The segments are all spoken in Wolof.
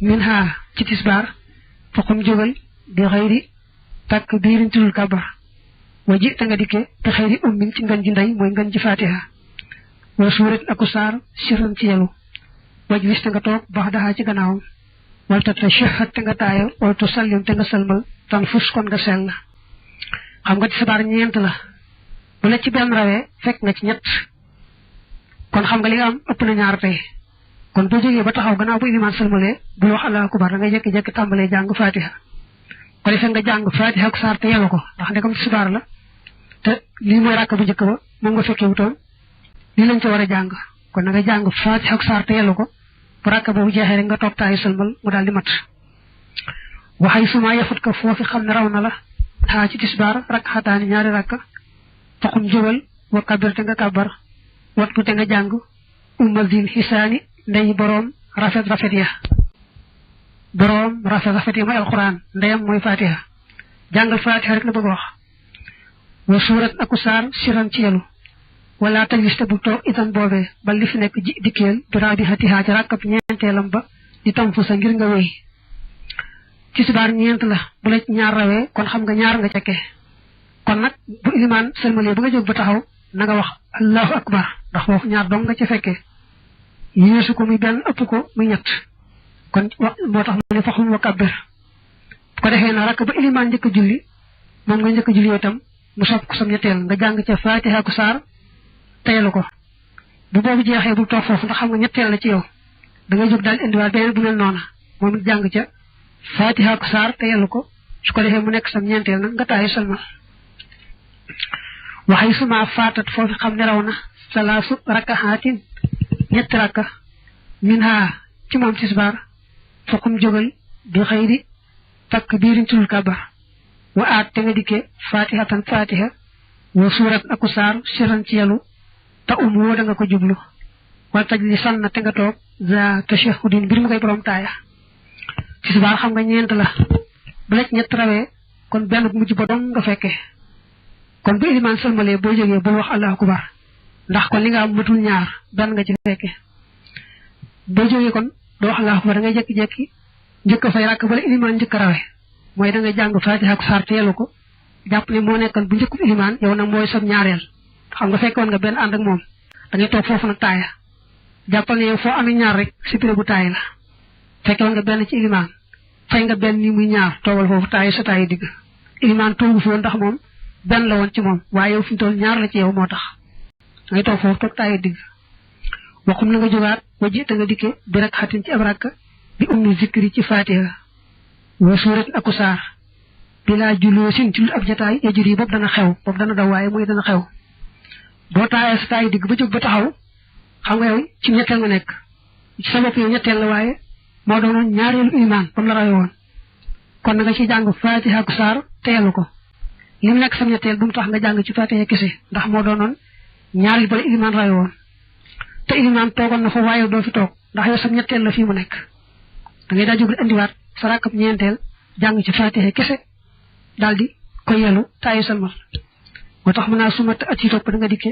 min ha ci tisbar faqum jogal bi xayri takbirin tulul kabar waji ta nga dikke te xayri ummin ci ngan ji nday moy ngan ji fatiha wa surat akusar sirran ci yalu waj wis ta nga tok bax daha ci gannaaw wal ta tashahhad ta nga taaya wal tusallim ta nga salmal tan fus kon nga sel xam nga tisbar ñent la bu la ci ben rawé fek nga ci ñett kon xam nga li nga am ëpp na ñaar tay kon bu jógee ba taxaw gannaaw bu iman salmalé bu wax allahu akbar da nga jekki jekki tambalé jang fatiha ko defé nga jang fatiha ak sar te yalu ko ndax ndekam tisbar la te li moy rakka bu jëk ba mo nga fekke wuton li lañ ci wara jang kon nga jang fatiha ak sar te yalu ko bu rakka bu jeexé rek nga tok tay salmal mu daldi mat waxay suma yafut ka fofu xamna raw na la ha ci tisbar rak'atan ñaari rakka taxum jowal wa kabir te nga kabar wattu te nga jang umazil hisani ndey borom rafet rafet ya moy alquran ndeyam moy fatiha jangal fatiha rek la bëgg wax wa surat akusar siran ci yalu wala tajista bu tok itam bobé ba li fi nek dikel bi rabi hatiha ci rakap ñentelam ba di tam fu sa ngir nga wéy ci subar ñent la bu la ñaar rawé kon xam nga ñaar nga cekke kon nak bu iliman selmalé bu nga jog ba taxaw na nga wax allahu akbar ndax fofu ñaar dong nga ci fekke yesu ko muy ben ëpp ko muy ñett kon motax mu ne faxum wa kabir ko defé na rak ba iliman jëk julli mom nga jëk julli itam mu sopp ko sam ñettel nga jang ci fatiha ku sar tayelu ko bu bobu jeexé bu tok fofu ndax xam nga ñettel la ci yow da nga jog dal indi wa ben bu mel nona mom jang ci fatiha ku sar tayelu ko su ko defé mu nek sam ñentel nak nga tay salma waxay suma fatat fofu xam ne rawna salasu rakahatin ñett rakka minha ci mom tisbar fakum jogal bi xeyri takbirin tul kabar wa at te nga dikke fatihatan fatiha wa surat akusar siran ci yalu ta wo da nga ko jublu wal tajli sanna te nga tok za tashahhudin bir mu koy borom taaya tisbar xam nga ñent la bu la ñett rawé kon benn bu mujj ba dong nga fekke kon bu iman salmalé bo joggé bu wax allahu akbar ndax kon li nga am matul ñaar ben nga ci fekke bo joggé kon do wax allahu akbar da ngay jekki jekki jëk fay rak bala iman jëk rawé moy da nga jang fatiha ak sar téelu ko japp ni mo nekkal bu jëk iman yow nak moy sam ñaarel xam nga fekkon nga ben and ak mom da ngay tok fofu nak taaya jappal ni fo am ñaar rek ci pire bu taay la fekkon nga ben ci iman fay nga ben ni muy ñaar togal fofu taay sa taay dig iman togu fo ndax mom ben la won ci mom waye yow fi tol ñaar la ci yow motax ngay tok fofu tok taay dig waxum na nga jogaat waji te nga dikke bi rek xatin ci abraka bi ummu zikri ci fatiha wa surat akusar bila julusin ci ab jotaay yajuri bob dana xew bob dana daw waye moy dana xew bo taay sa taay dig ba jog ba taxaw xam nga yow ci ñettel nga nek ci sama fi ñettel la waye mo doonon ñaarelu iman bam la rawé won kon nga ci jang fatiha akusar téelu ko lim nek sam ñettel bu tax nga jang ci fatiha kesse ndax mo doonon ñaari bala iman rawé won te iman togon na fa waye do fi tok ndax yow sam ñettel la fi mu nek da ngay da jog andi wat sarakap ñentel jang ci fatiha kesse daldi ko yelu tay salmal motax mëna suma ci top da nga dikke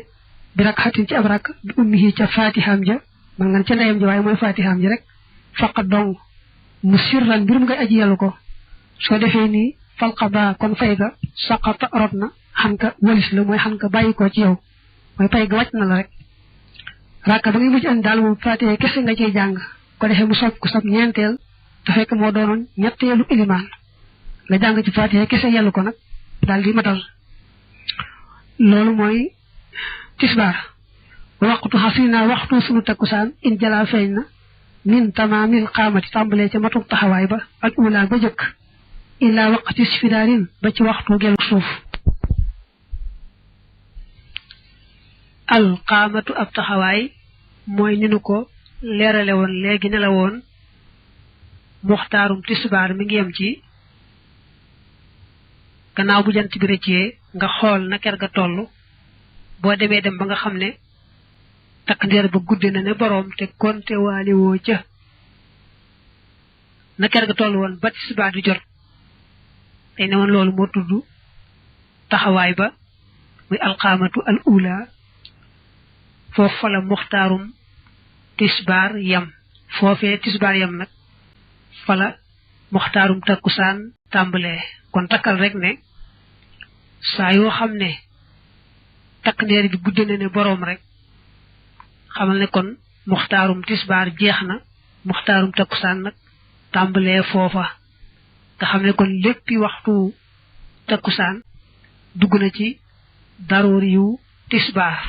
bi rak hatin ci abrak bi ummihi ci fatiham ja man nga ci ndayam ji waye moy fatiham ji rek faqat dong musirran birum ngay aji yelu ko so defé ni falqaba kon fayga saqata rodna hanka walis la moy hanka bayiko ci yow moy fayga wacc na la rek raka ba ngay mujj and dal mo fatiha kesse nga ci jang ko defé mu sopp ko sab ñentel da fekk mo doonon ñettelu iliman nga jang ci fatiha kesse yelu ko nak daldi matal lolu moy tisbar waqtu hasina waqtu sunu takusan in jala fayna min tamamil qamati tambale ci matu taxaway ba ak ula ba jëk ila waqti isfidarin ba ci waxtu gelu suuf al qamatu ab taxaway moy ninu ko leralé won légui ne la won muxtarum tisbar mi ngi yam ci gannaaw bu jant bi rëccee nga xool na ker ga tollu boo demee dem ba nga xam ne takk ndeer ba gudde na ne boroom te konte waali woo ca na ker ga tollu woon ba tisbaar di jot day ne woon loolu moo tudd taxawaay ba muy alqaamatu al ula foofu fa la muxtaarum tisbaar yam foofee tisbaar yam nag fala muxtaarum takkusaan tàmbalee kon takkal rek ne saa yoo xam ne takk ndeer bi gudd na ne boroom rek xamal ne kon muxtaarum tisbaar jeex na muxtaarum takkusaan nag tàmbalee foofa nga xam ne kon léppi waxtu takkusaan dugg na ci daroori yu tisbaar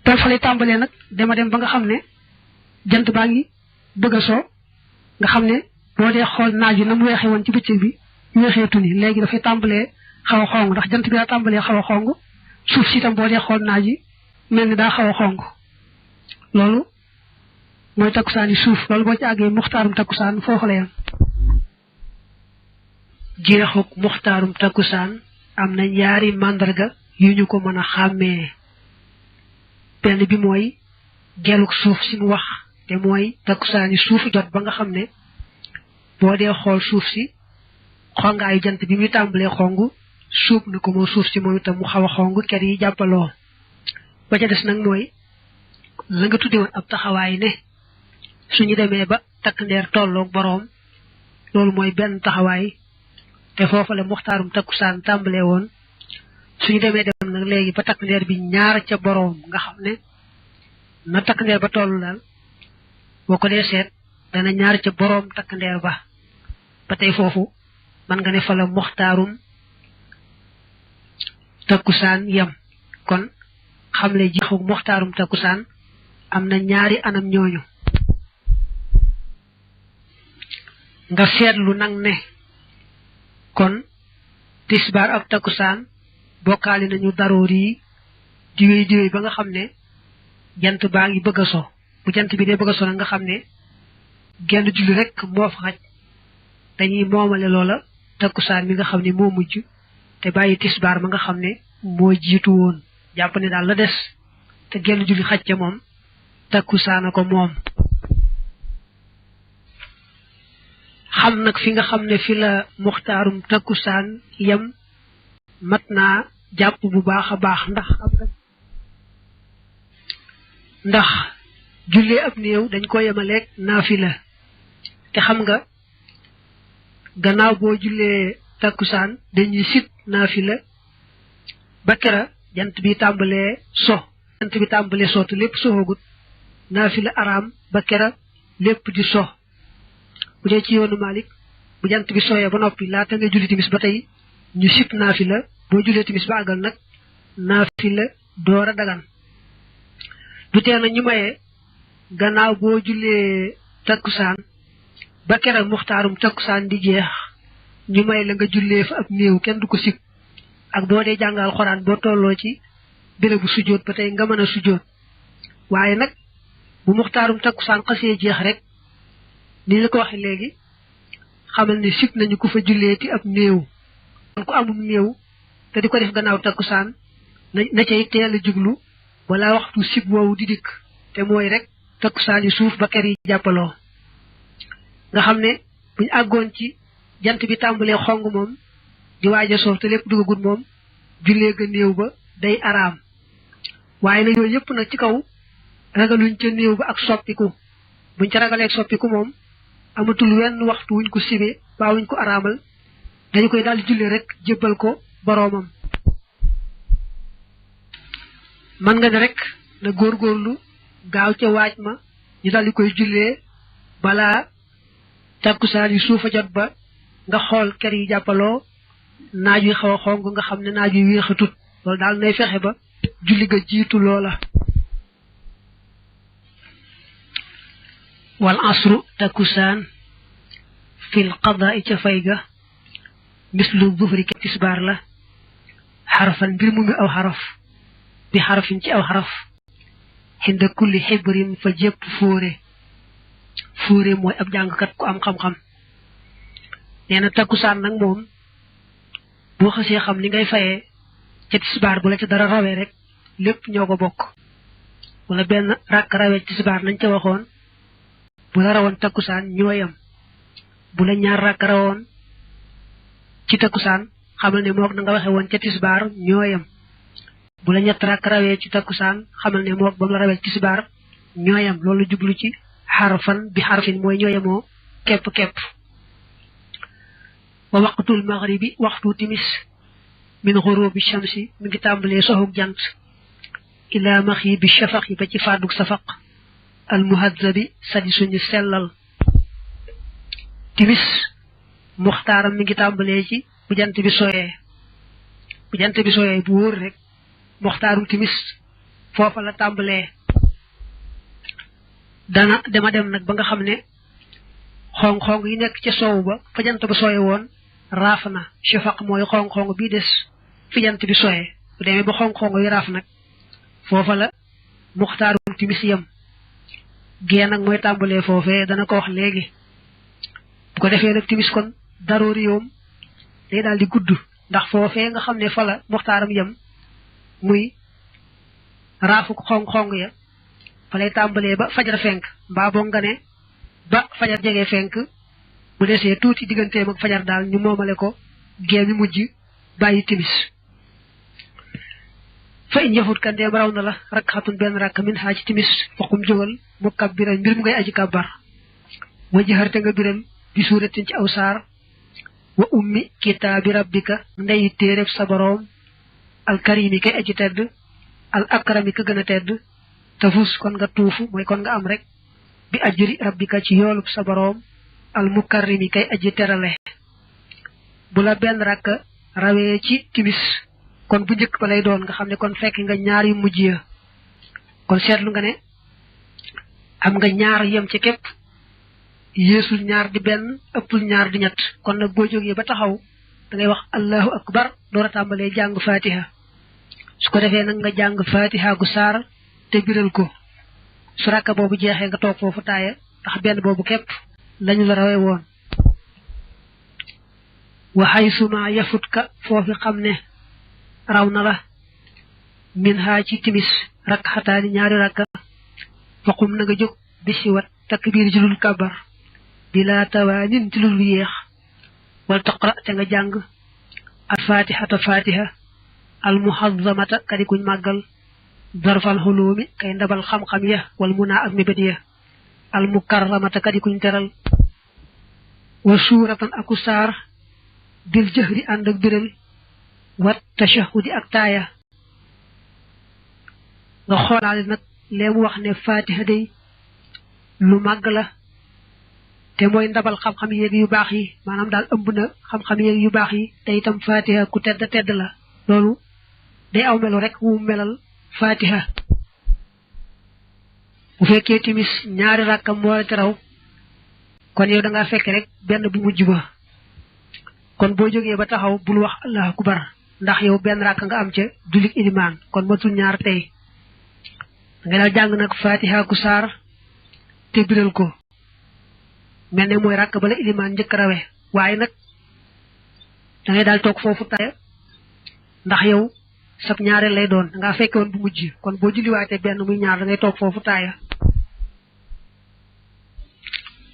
tal fa lay tàmbalee nag dema dem ba nga xam ne jant baa ngi bëgg a soo nga xam ne boo dee xool naaj wi na mu weexee woon ci bëccëg bi weexeetu ni léegi dafay tàmbalee xaw a xong ndax jant bi daa tàmbalee xaw a xong suuf si itam boo dee xool naaj yi mel ni daa xaw a xong loolu mooy takkusaan yi suuf loolu boo ci àggee muxtaarum takkusaan foofu la yam jeexuk muxtaarum takkusaan am na ñaari màndarga yu ñu ko mën a xàmmee benn bi mooy geluk suuf si mu wax te mooy takkusaan yi suuf jot ba nga xam ne boo dee xool suuf si xongaayu jant bi muy tàmbalee xong suuf na ko moo suuf si moom itam mu xaw a xong ker yi jàppaloo ba ca des nag mooy la nga tudde woon ab taxawaay ne suñu demee ba takk ndeer tolloog boroom loolu mooy benn taxawaay te foofa la muxtaarum takkusaan tàmbalee woon suñu demee dem nag léegi ba takk ndeer bi ñaar ca boroom nga xam ne na takk ndeer ba tollu daal boo ko dee seet dana ñaar ca boroom takk ndeer ba tey foofu man nga ne fa la muxtaarum takkusaan yam kon xamle jeexu muxtaarum takkusaan am na ñaari anam ñooñu nga seetlu nag ne kon tisbaar ak takkusaan bokkaali nañu daroor yi diwéy ba nga xam ne jant baa ngi bëgg a so bu jant bi dee bëgg a so nag nga xam ne genn julli rek moo fa xaj dañuy moomale loola takkusaan mi nga xam ne moo mujj te bàyyi tisbaar ma nga xam ne moo jiitu woon jàpp ne daal la des te genn julli xaj ca moom takkusaan a ko moom xam nag fi nga xam ne fi la muxtaarum takkusaan yam mat naa jàpp bu baax a baax ndax jullee ab néew dañ ko yemaleeg naafila te xam nga gannaaw boo jullee takkusaan dañuy sit naafila ba kera jant bi tàmbalee so te lépp soxagut naafila araam ba kera lépp di so bu dee ci yoonu Malik bu jant bi sooyee ba noppi laata nga julli timis ba tey ñu sit naafila boo jullee timis ba àggal nag naafila door a dagan du tee na ñu mayee gannaaw boo jullee takkusaan ba keral muxtaarum takkusaan di jeex ñu may la nga jullee fa ab néew kenn du ko sib ak boo dee jàngal Alxuraan boo tolloo ci bérébu sujjóot ba tey nga mën a sujjóot waaye nag bu muxtaarum takkusaan xasee jeex rek ni la ko waxe léegi xamal ne sib nañu ko fa julleeti ab néew kon ku amum néew te di ko def gannaaw takkusaan na cay teel a jublu wala waxtu sib woowu di dikk te mooy rek takkusaan yi suuf ba ker yi jàppaloo nga xam ne buñu àggoon ci jant bi tàmbalee xong moom di waaj a soof te lépp dugagut moom jullee ga néew ba day araam waaye nag yooyu yëpp nag ci kaw ragaluñ ca néew ba ak soppiku buñ ca ragalee ak soppiku moom amatul wenn waxtu wuñ ko sibee baa wuñ ko araamal dañu koy daal di jullee rek jébbal ko boroomam man nga ne rek na góorgóorlu gaaw ca waaj ma ñu daal di koy jullee balaa takkusaan yi suufa jot ba nga xool ker yi jàppaloo naaj wi xaw a xong nga xam ne naaj wi wéexatut loolu daal nay fexe ba julli ga jiitu loola wal asru takkusaan fil qadaa ca fay ga mislu zuhri ke tisbaar la xarafan mbir mu ngi aw xaraf bi xarafin ci aw xaraf xinda kulli xibrin fa jépp fóore mooy ab jàngkat ku am xam-xam nee na takkusaan nag moom boo xasee xam ni ngay fayee ca tisbaar bu la ca dara rawee rek lépp ñoo ko bokk wala benn rakk rawee ci tisbaar nañ ca waxoon bu la rawoon takkusaan ñooyam bu la ñaar rakk rawoon ci takkusaan xamal ne moog na nga waxe woon ca tisbaar ñooyam bu la ñett rakk rawee ci takkusaan xamal ne moog ba mu la rawee ci tisbaar ñooyam loolu jublu ci xarfan bi xarfin mooy ñooyamoo kepp wa waqtul maghribi waxtu timis min ghurubi shamsi mi ngi tàmbalee soxuk jant ila maghibi shafaqi ba ci fàdduk safaq al muhadzabi sadi suñu sellal timis muxtaaram mi ngi tàmbalee ci bu jant bi sooyee bu wóor rek muxtaarum timis foofa la tàmbalee dana dem nag ba nga xam ne xong-xong yi nekk ca soowu ba fa jant ba sooye woon raaf na shafaq mooy xong-xong bii des fi jant bi sooye bu demee ba xong-xong yi raaf nag foofa la muxtaarum timis yam gee nag mooy tàmbalee foofee dana ko wax léegi bu ko defee nag timis kon daroori yoom day daal di gudd ndax foofee nga xam ne fa la muxtaaram yam muy raafu xong-xong ya fa lay tàmbalee ba fajar fenk mbaa boo nga ne ba fajar jege fenk bu desee tuuti digganteem ak fajar daal ñu moomale ko gee mi mujj bàyyi timis fa in yafut kan deem raw na la rakxatun benn rakk min xaa ci timis faqum jógal mu kabbiran mbir mu ngay aji kabbar wa jëxarte nga biral bi suuratin ci aw saar wa ummi kitaabi rabbika ndeyi téereb sa boroom alkarimi kay aji tedd al akrami ka gën a tedd tafus kon nga tuufu mooy kon nga am rek bi ajri rabbika ci yoolub sa boroom al mukarrimi kay aji terale bu la benn rakk rawee ci timis kon bu njëkk ba lay doon nga xam ne kon fekk nga ñaar yu mujj ya kon seetlu nga ne am nga ñaar yem ci képp yeesul ñaar di benn ëppul ñaar di ñett kon nag boo jógee ba taxaw da ngay wax allahu akbar door a tàmbalee jàng fatiha su ko defee nag nga jàng fatiha gu saar te biral ko su rakka boobu jeexee nga toog foofu taaya ndax benn boobu képp lañu la rawee woon waxay suma yafut ka foofi xam ne raw na la min haa ci timis rakk xataani ñaari rakka faqum na nga jóg bi si wat takbiir ci lul kabar bila tawaanin ci lul yéex wal taqra te nga jàng al fatihata fatiha al muhazzamata kadi kuñ màggal darfal xulumi kay ndabal xam-xam ya wal munaa ak mébét ya al mukarramata kadi kuñ teral wa suuratan aku saar bil jëhri ànd ak biral wat tashahudi ak taaya nga xoolaale nag leemu wax ne fatiha day lu màgg la te mooy ndabal xam-xam yeeg yu baax yi maanaam daal ëmb na xam-xam yeeg yu baax yi te itam fatiha ku tedd la loolu day aw melo rek wu melal fatiha bu fekkee timis ñaari rakkam moo la raw kon yow da ngaa fekk rek benn bu mujj ba kon boo jógee ba taxaw bul wax allahu akbar ndax yow benn rakk nga am ca jullit ilimaan kon matul ñaar tey nga daal jàng nag fatiha ku saar te biral ko mel ne mooy rakk bala ilimaan njëkk rawe waaye nag da ngay daal toog foofu taaya ndax yow sab ñaareel lay doon nga fekke woon bu mujj kon boo julliwaatee benn muy ñaar da ngay toog foofu taaya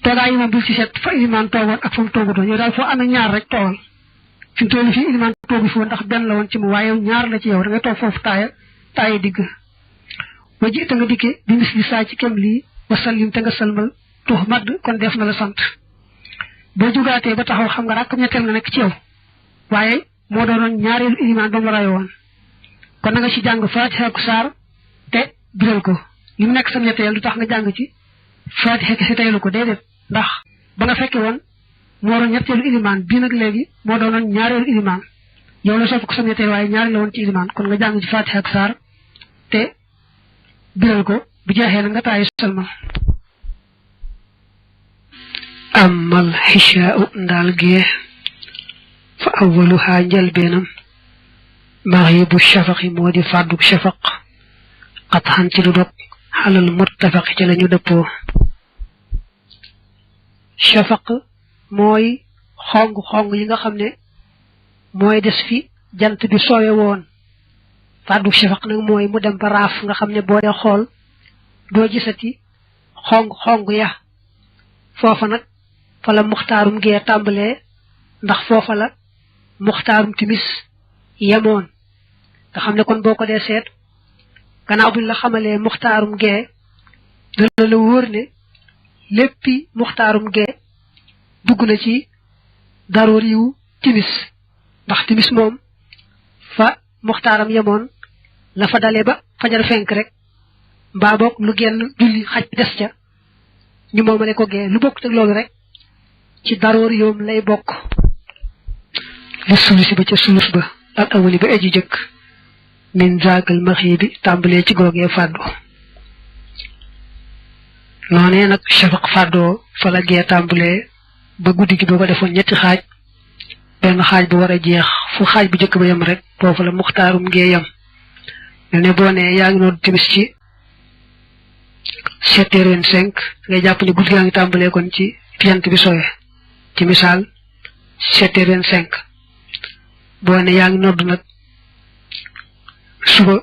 toogaay yi moom bul ci seet fa ilimaan toogoon ak fa mu toogutoon yow daal foo amee ñaar rek toogal fi mu toll fii ilimaan toogu fi woon ndax benn la woon ci mu waaye ñaar la ci yow da ngay toog foofu taaya digg wa ji te nga dikke bi mis li saa ci kem lii wasallim te nga salmal tux madd kon def na la sant boo jugaatee ba taxaw xam nga rakk ñetteel nga nekk ci yow waaye moo doonoon ñaareelu ilimaan ba mu rayo woon kon na nga ci jàng fatiha ku saar te biral ko li mu nekk sa ñetteel du tax nga jàng ci fatiha kese taylu ko déedéet ndax ba nga fekke woon moo doon ñetteelu ilimaan bii nag léegi moo doonoon ñaareelu ilimaan yow la sopp ko sa ñetteel waaye ñaari la woon ci ilimaan kon nga jàng ci fatiha ku saar te biral ko bu jeexee na nga taayi salmal amal xishaau ndaal gee fa awaluhaa njëlbeenam maxibu shafaqi moo di fàdduk shafaq xat xan ci lu dog xalal muttafaqi ci lañu dëppoo shafaq mooy xong yi nga xam ne mooy des fi jant bi soowe woon fàdduk shafaq nag mooy mu dem ba raaf nga xam ne boo dee xool doo gisati xong ya foofa nag fa la muxtaarum gee tàmbalee ndax foofa la muxtaarum timis yemoon nga xam ne kon boo ko dee seet gannaaw buñ la xamalee muxtaarum gee dana la wóor ne léppi muxtaarum gee dugg na ci daroori yu timis ndax timis moom fa muxtaaram yemoon la fa dalee ba fajar fenk rek mbaa boog lu genn julli xaj des ca ñu moomale ko gee lu bokk te loolu rek ci daroori yoom lay bokk li sulusi ba ca sulus ba al awali ba aji jëkk min zaagal maxii bi tàmbalee ci googee fàddu noonee nag shafaq fàddoo fa la gee tàmbalee ba guddi gi boo ko defoon ñetti xaaj benn xaaj bu war a jeex fu xaaj bu jëkk ba yem rek foofu la muxtaarum gee yem ne boo nee yaa ngi noonu timis ci 7h25 ngay jàpp ne guddi gaa ngi tàmbalee kon ci jant bi sowe ci misaal 7h25 boo ne yaa ngi nodd nag suba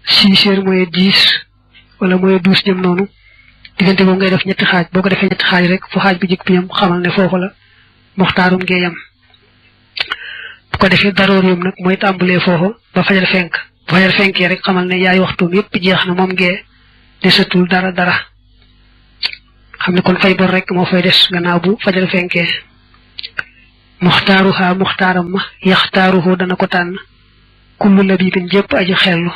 6h mooy 10 wala mooy 12 jëm noonu diggante boobu ngay def ñetti xaaj boo ko defee ñetti xaaj rek fu xaaj bi jëkk bi yam xamal ne foofu la muxtaarum gee yam bu ko defee daroor yam nag mooy tàmbalee foofu ba fajar fenk bu fajar fenkee rek xamal ne yaay waxtuum yépp jeex na moom gee desatul dara xam ne kon fay bor rek moo fay des gannaaw bu fajar fenkee muxtaaruha muxtaaram ma yaxtaaruhu dana ko tànn kullu labibin jépp aji xellu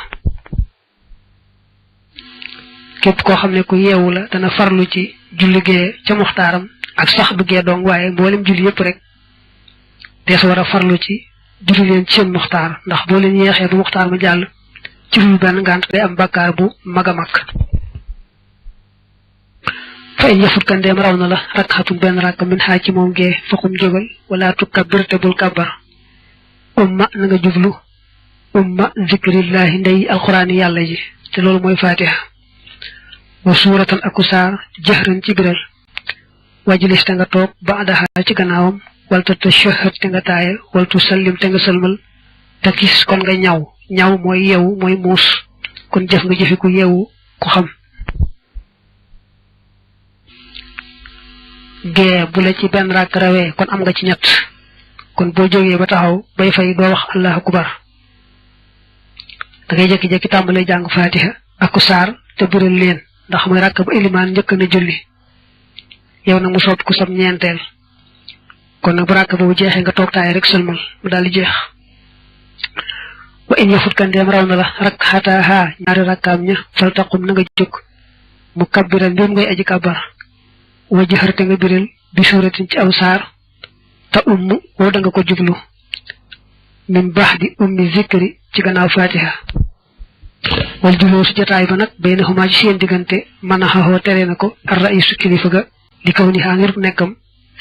képp koo xam ne ku yeewu la dana farlu ci julli gee ca muxtaaram ak sax du gee dong waaye mboolem julli yépp rek des war a farlu ci julli leen ci seen muxtaar ndax boo leen yeexee bu muxtaar ma jàll ci lu benn ngànt day am bàkkaar bu mag a mag fa in yafut kan deem raw na la rakxatun benn rakk min xaaj ci moom gee faqum jógal wala tukabbir te bul kabbar umma na nga jublu umma zikrillahi ndey alquraan yàlla ji te loolu mooy fatiha wa suuratan aku saar jahran ci biral wajlis te nga toog baadaha ci gannaawam waltu tashahhad te nga taaya waltu sallim te nga sëlmal te gis kon nga ñaw mooy yeewu mooy muus kon jëf nga jëfi ku yeewu ku xam gee bu la ci benn rakk rawee kon am nga ci ñett kon boo jógee ba taxaw bay fay doo wax allahu akbar da ngay jékki-jékki tàmbalee jàng fatiha aku saar te biral leen ndax mooy rakk bu ilimaan njëkk na julli yow nag mu soppi ku sam ñeenteel kon nag bu rakk boobu jeexee nga toog taay rek sëlmal mu daal di jeex wa in yafut kan deem raw na la rakk xataaha ñaari rakkaam ña fal taqum na nga jóg mu kabbiral mbir ngay aji kabbar wa jëxër te nga biral bi suuratin ci aw saar te woo da nga ko jublu min baax di ummi zikri ci gannaaw fatiha wal juloo su jotaay ba nag bay na xumaa ci seen diggante mën a xaxoo tere na ko ar raisu kilifa ga li kaw ni xaa ngir nekkam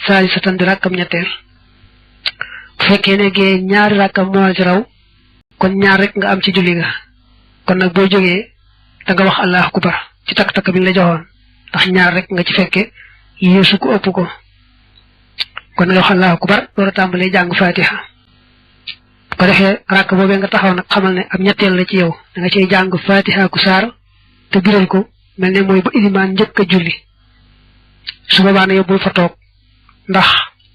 saali sa tan di rakkam ñetteel bu fekkee ne gee ñaari rakkam moo ci raw kon ñaar rek nga am ci julli ga kon nag boo jógee da nga wax allahu akbar ci takk-takk bi la joxoon ndax ñaar rek nga ci fekke yéesu ko ëpp ko kon nga wax allahu akbar door a tàmbalee jàng fatiha bu ko defee rakk boobee nga taxaw nag xamal ne am ñetteel la ci yow da nga cay jàng fatiha ku saar te biral ko mel ne mooy ba ilimaan njëkk a julli su boobaa na yóbbul fa toog ndax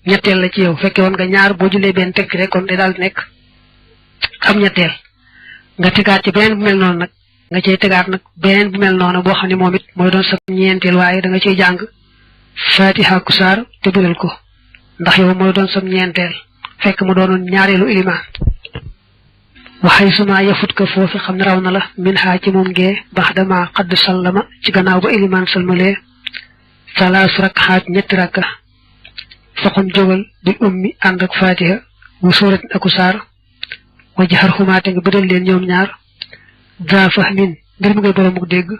ñetteel la ci yow fekke woon nga ñaar boo jullee benn tekki rek kon day daal di nekk am ñetteel nga tegaat ci beneen bu mel noonu nag nga cay tegaat nag beneen bu mel noonu boo xam ne moom it mooy doon sa ñeenteel waaye da nga cay jàng fatiha ku saar te biral ko ndax yow mooy doon sam ñeenteel fekk mu doonoon ñaareelu ilimaan waxay suma yafut ka foofu xam ne raw na la min xaa ci moom gee bax dama xadd sallama ci gannaaw ba ilimaan salmalee salaas rakxaat ñetti rakka faqum jógal bil ummi ànd ak fatiha wa suuratin aku saar wa jaxar xumaate nga bëral leen ñoom ñaar daa fahmin mbir mu ngay boromuk dégg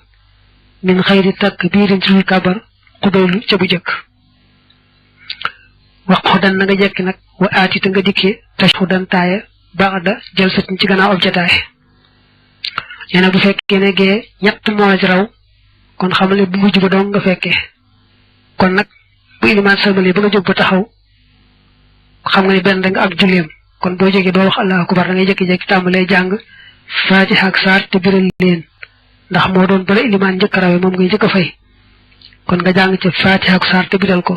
min xayri takk biirin ci kabar xubeylu ca bu jëkk wax xudan na nga jekki nag wa aati te nga dikkee tax xudan taaya baada jël satin ci gannaaw ab jataay nee na bu fekkee ne gee ñett moo ci raw kon xamale bu mujj ba dong nga fekkee kon nag bu ilimaan salmali ba nga jóg ba taxaw xam nga ne benn da nga ak julleem kon boo jógee doo wax allahu akbar da ngay jékki-jékki tàmbalee jàng fatiha ak saar te biral leen ndax moo doon bala ilimaan njëkk a rawee moom ngay njëkk a fay kon nga jàng ci fatiha ak saar te biral ko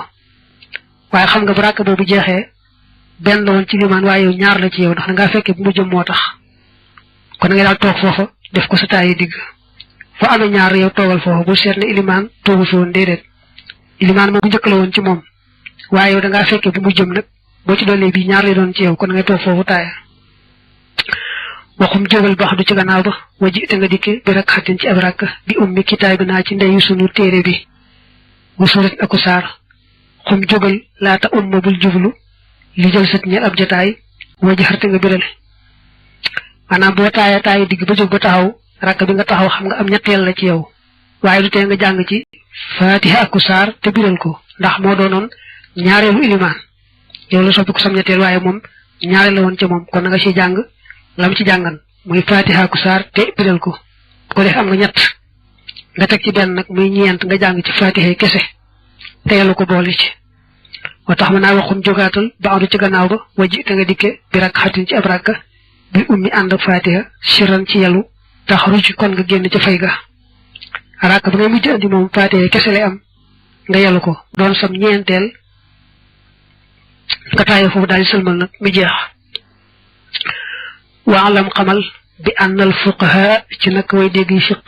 waaye xam nga bu rakk boobu jeexee benn la woon ci ilimaan waaye yow ñaar la ci yow ndax da ngaa fekkee bu mujjëm moo tax kon da ngay daal toog foofa def ko sa taayi digg foo amee ñaar yow toogal foofa bu seet ne ilimaan toogu fi woon déedéet ilimaan moom bu njëkk la woon ci moom waaye yow da ngaa fekkee bu mu jëm nag boo ci dollee bii ñaar lay doon ci yow kon ngay toog foofu taaya waxum jógal baax du ci gannaaw ba waji te nga dikke bi rak xatin ci ab rakk bi ummi kitaay bi naa ci ndeyu sunu téere bi bu surat aku saar xum jógal laata umma bul jublu li jël sat ñeel ab jataay waji xarte nga biral maanaam boo taaya digg ba jóg ba taxaw rakk bi nga taxaw xam nga am ñetteel la ci yow waaye du tee nga jàng ci fatiha aku saar te biral ko ndax moo doonoon ñaareelu ilimaan yow la soppi ko sam ñetteel waaye moom ñaareel la woon ca moom kon na nga ci jàng lam ci jàngan muy fatiha aku saar te biral ko ko def am nga ñett nga teg ci benn nag muy ñeent nga jàng ci fatiha kese teelu ko boole ci moo tax ma naa waxum jógaatal ba andu ci gannaaw ba waji te nga dikke bi rak xatin ci ab rakka bi ummi ànd ak fatiha siran ci yelu tax ruj kon nga génn ci fay ga rakka ba ngay mujj andi moom fatiha kese lay am nga yelu ko doon sam ñeenteel nga taaya foofu daal di sëlmal nag mi jeex waalam xamal bi ànnal fuqaha ci nag way dégg yi fiq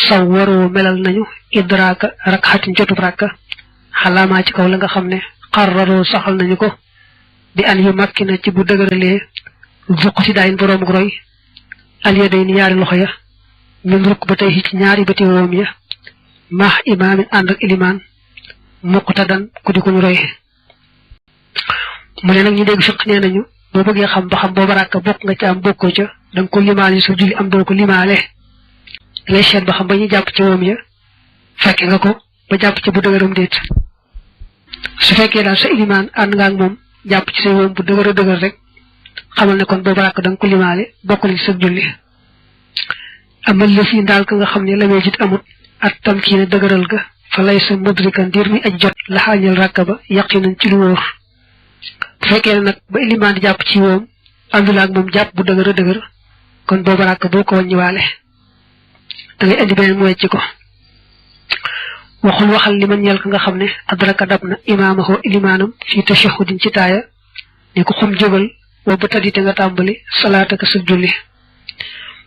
saw waroo melal nañu idraaka rak xatin jotub rakka xalaamaa ci kaw la nga xam ne xarraroo saxal nañu ko bi an yu makki na ci bu dëgëralee zuq si daayin boroom roy aliya day ni ñaari loxo ya min rukk ba tey ci ñaari bëti woom ya maax imaamin ànd ak ilimaan muqtadan ku di ko ñu roy mu ne nag ñu dégg fiq nee nañu boo bëggee xam ba xam booba rakka bokk nga ci am bokkoo ca da nga ko limaale sa julli am doo ko limaale ngay seet ba xam ba ñu jàpp ci woom ya fekke nga ko ba jàpp ci bu dëgëram déet su fekkee daal sa ilimaan ànd nga ak moom jàpp ci say woom bu dëgër rek xamal ne kon booba rakk da nga ko limaale bokk na ci sa julli amal la fii ndaal ka nga xam ne la may jit amut at tam kii ne dëgëral ga fa lay sa mudrikan diir mi aj jot laxaañal rakka ba yaqinan ci lu wóor bu fekkee ne nag ba ilimaan di jàpp ci woom àndula ak moom jàpp bu dëgër kon booba rakk boo ko wàññiwaale da ngay indi beneen mu wecc ko waxul waxal li man ñeel ka nga xam ne adraka dab na imaamahu ilimaanam fii tashahudin ci taaya ni ko xum jógal wa ba tadite nga tàmbali salaataka sa julli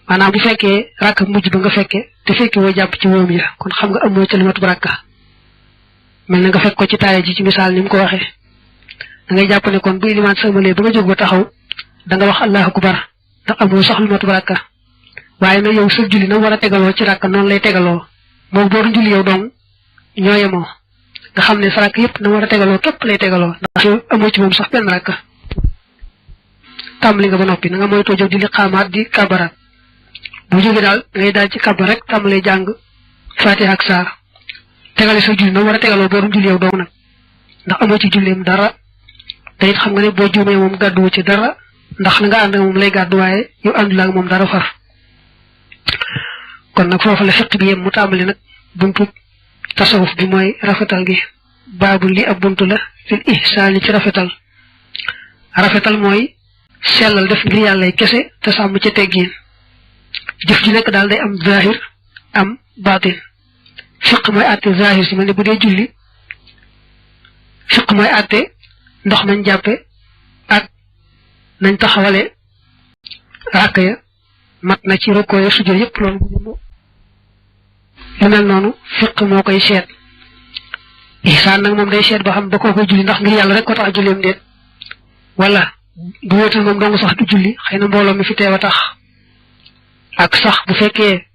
maanaam bu fekkee rakk mujj ba nga fekke te fekke woo jàpp ci woom ya kon xam nga amoo ca limatu rakka mel na nga fekk ko ci taaya ji ci misaal ni mu ko waxee da ngay jàpp ne kon bu ilimaan sëlmalee ba nga jóg ba taxaw da nga wax allahu akbar ndax amoo sax limatu rakka waaye nag yow sa julli na war a tegaloo ci rakka noonu lay tegaloo moom boo doon julli yow dong ñoo yemoo nga xam ne sa rakk yëpp na war a tegaloo képp lay tegaloo ndax yow amoo ci moom sax benn rakk tàmbali nga ba noppi na nga moytoo jóg di li xaamaat di kabaraat bu jógee daal da ngay daal ci kabar rek tàmbalee jàng fatiha ak saar tegale sa julli na war a tegaloo boo doon julli yow dong nag ndax amoo ci julleem dara te it xam nga ne boo juumee moom gàdduwu ci dara ndax na nga ànd moom lay gàddu waaye yow àndula ak moom dara far kon nag foofu la fiq bi yem mu tàmbali nag buntu tasawuf bi mooy rafetal gi baabu li ab buntu la fil ihsaani ci rafetal mooy sellal def ngir yàlla kese te sàmm ca teggiin jëf ji nekk daal day am zahir am baatin fiq mooy àtte zahir si mel ne bu dee julli fiq mooy àtte ndox nañ jàppe ak nañ taxawale ràkk ya mat na ci rokkoo ya sujjóot yépp loolu lu mel noonu fiq moo koy seet ihsaan nag moom day seet ba xam ba koo koy julli ndax ngir yàlla rek ko tax julleem déet wala bu wéetal moom dong sax du julli xëy na mbooloo mi fi teew a tax ak sax bu fekkee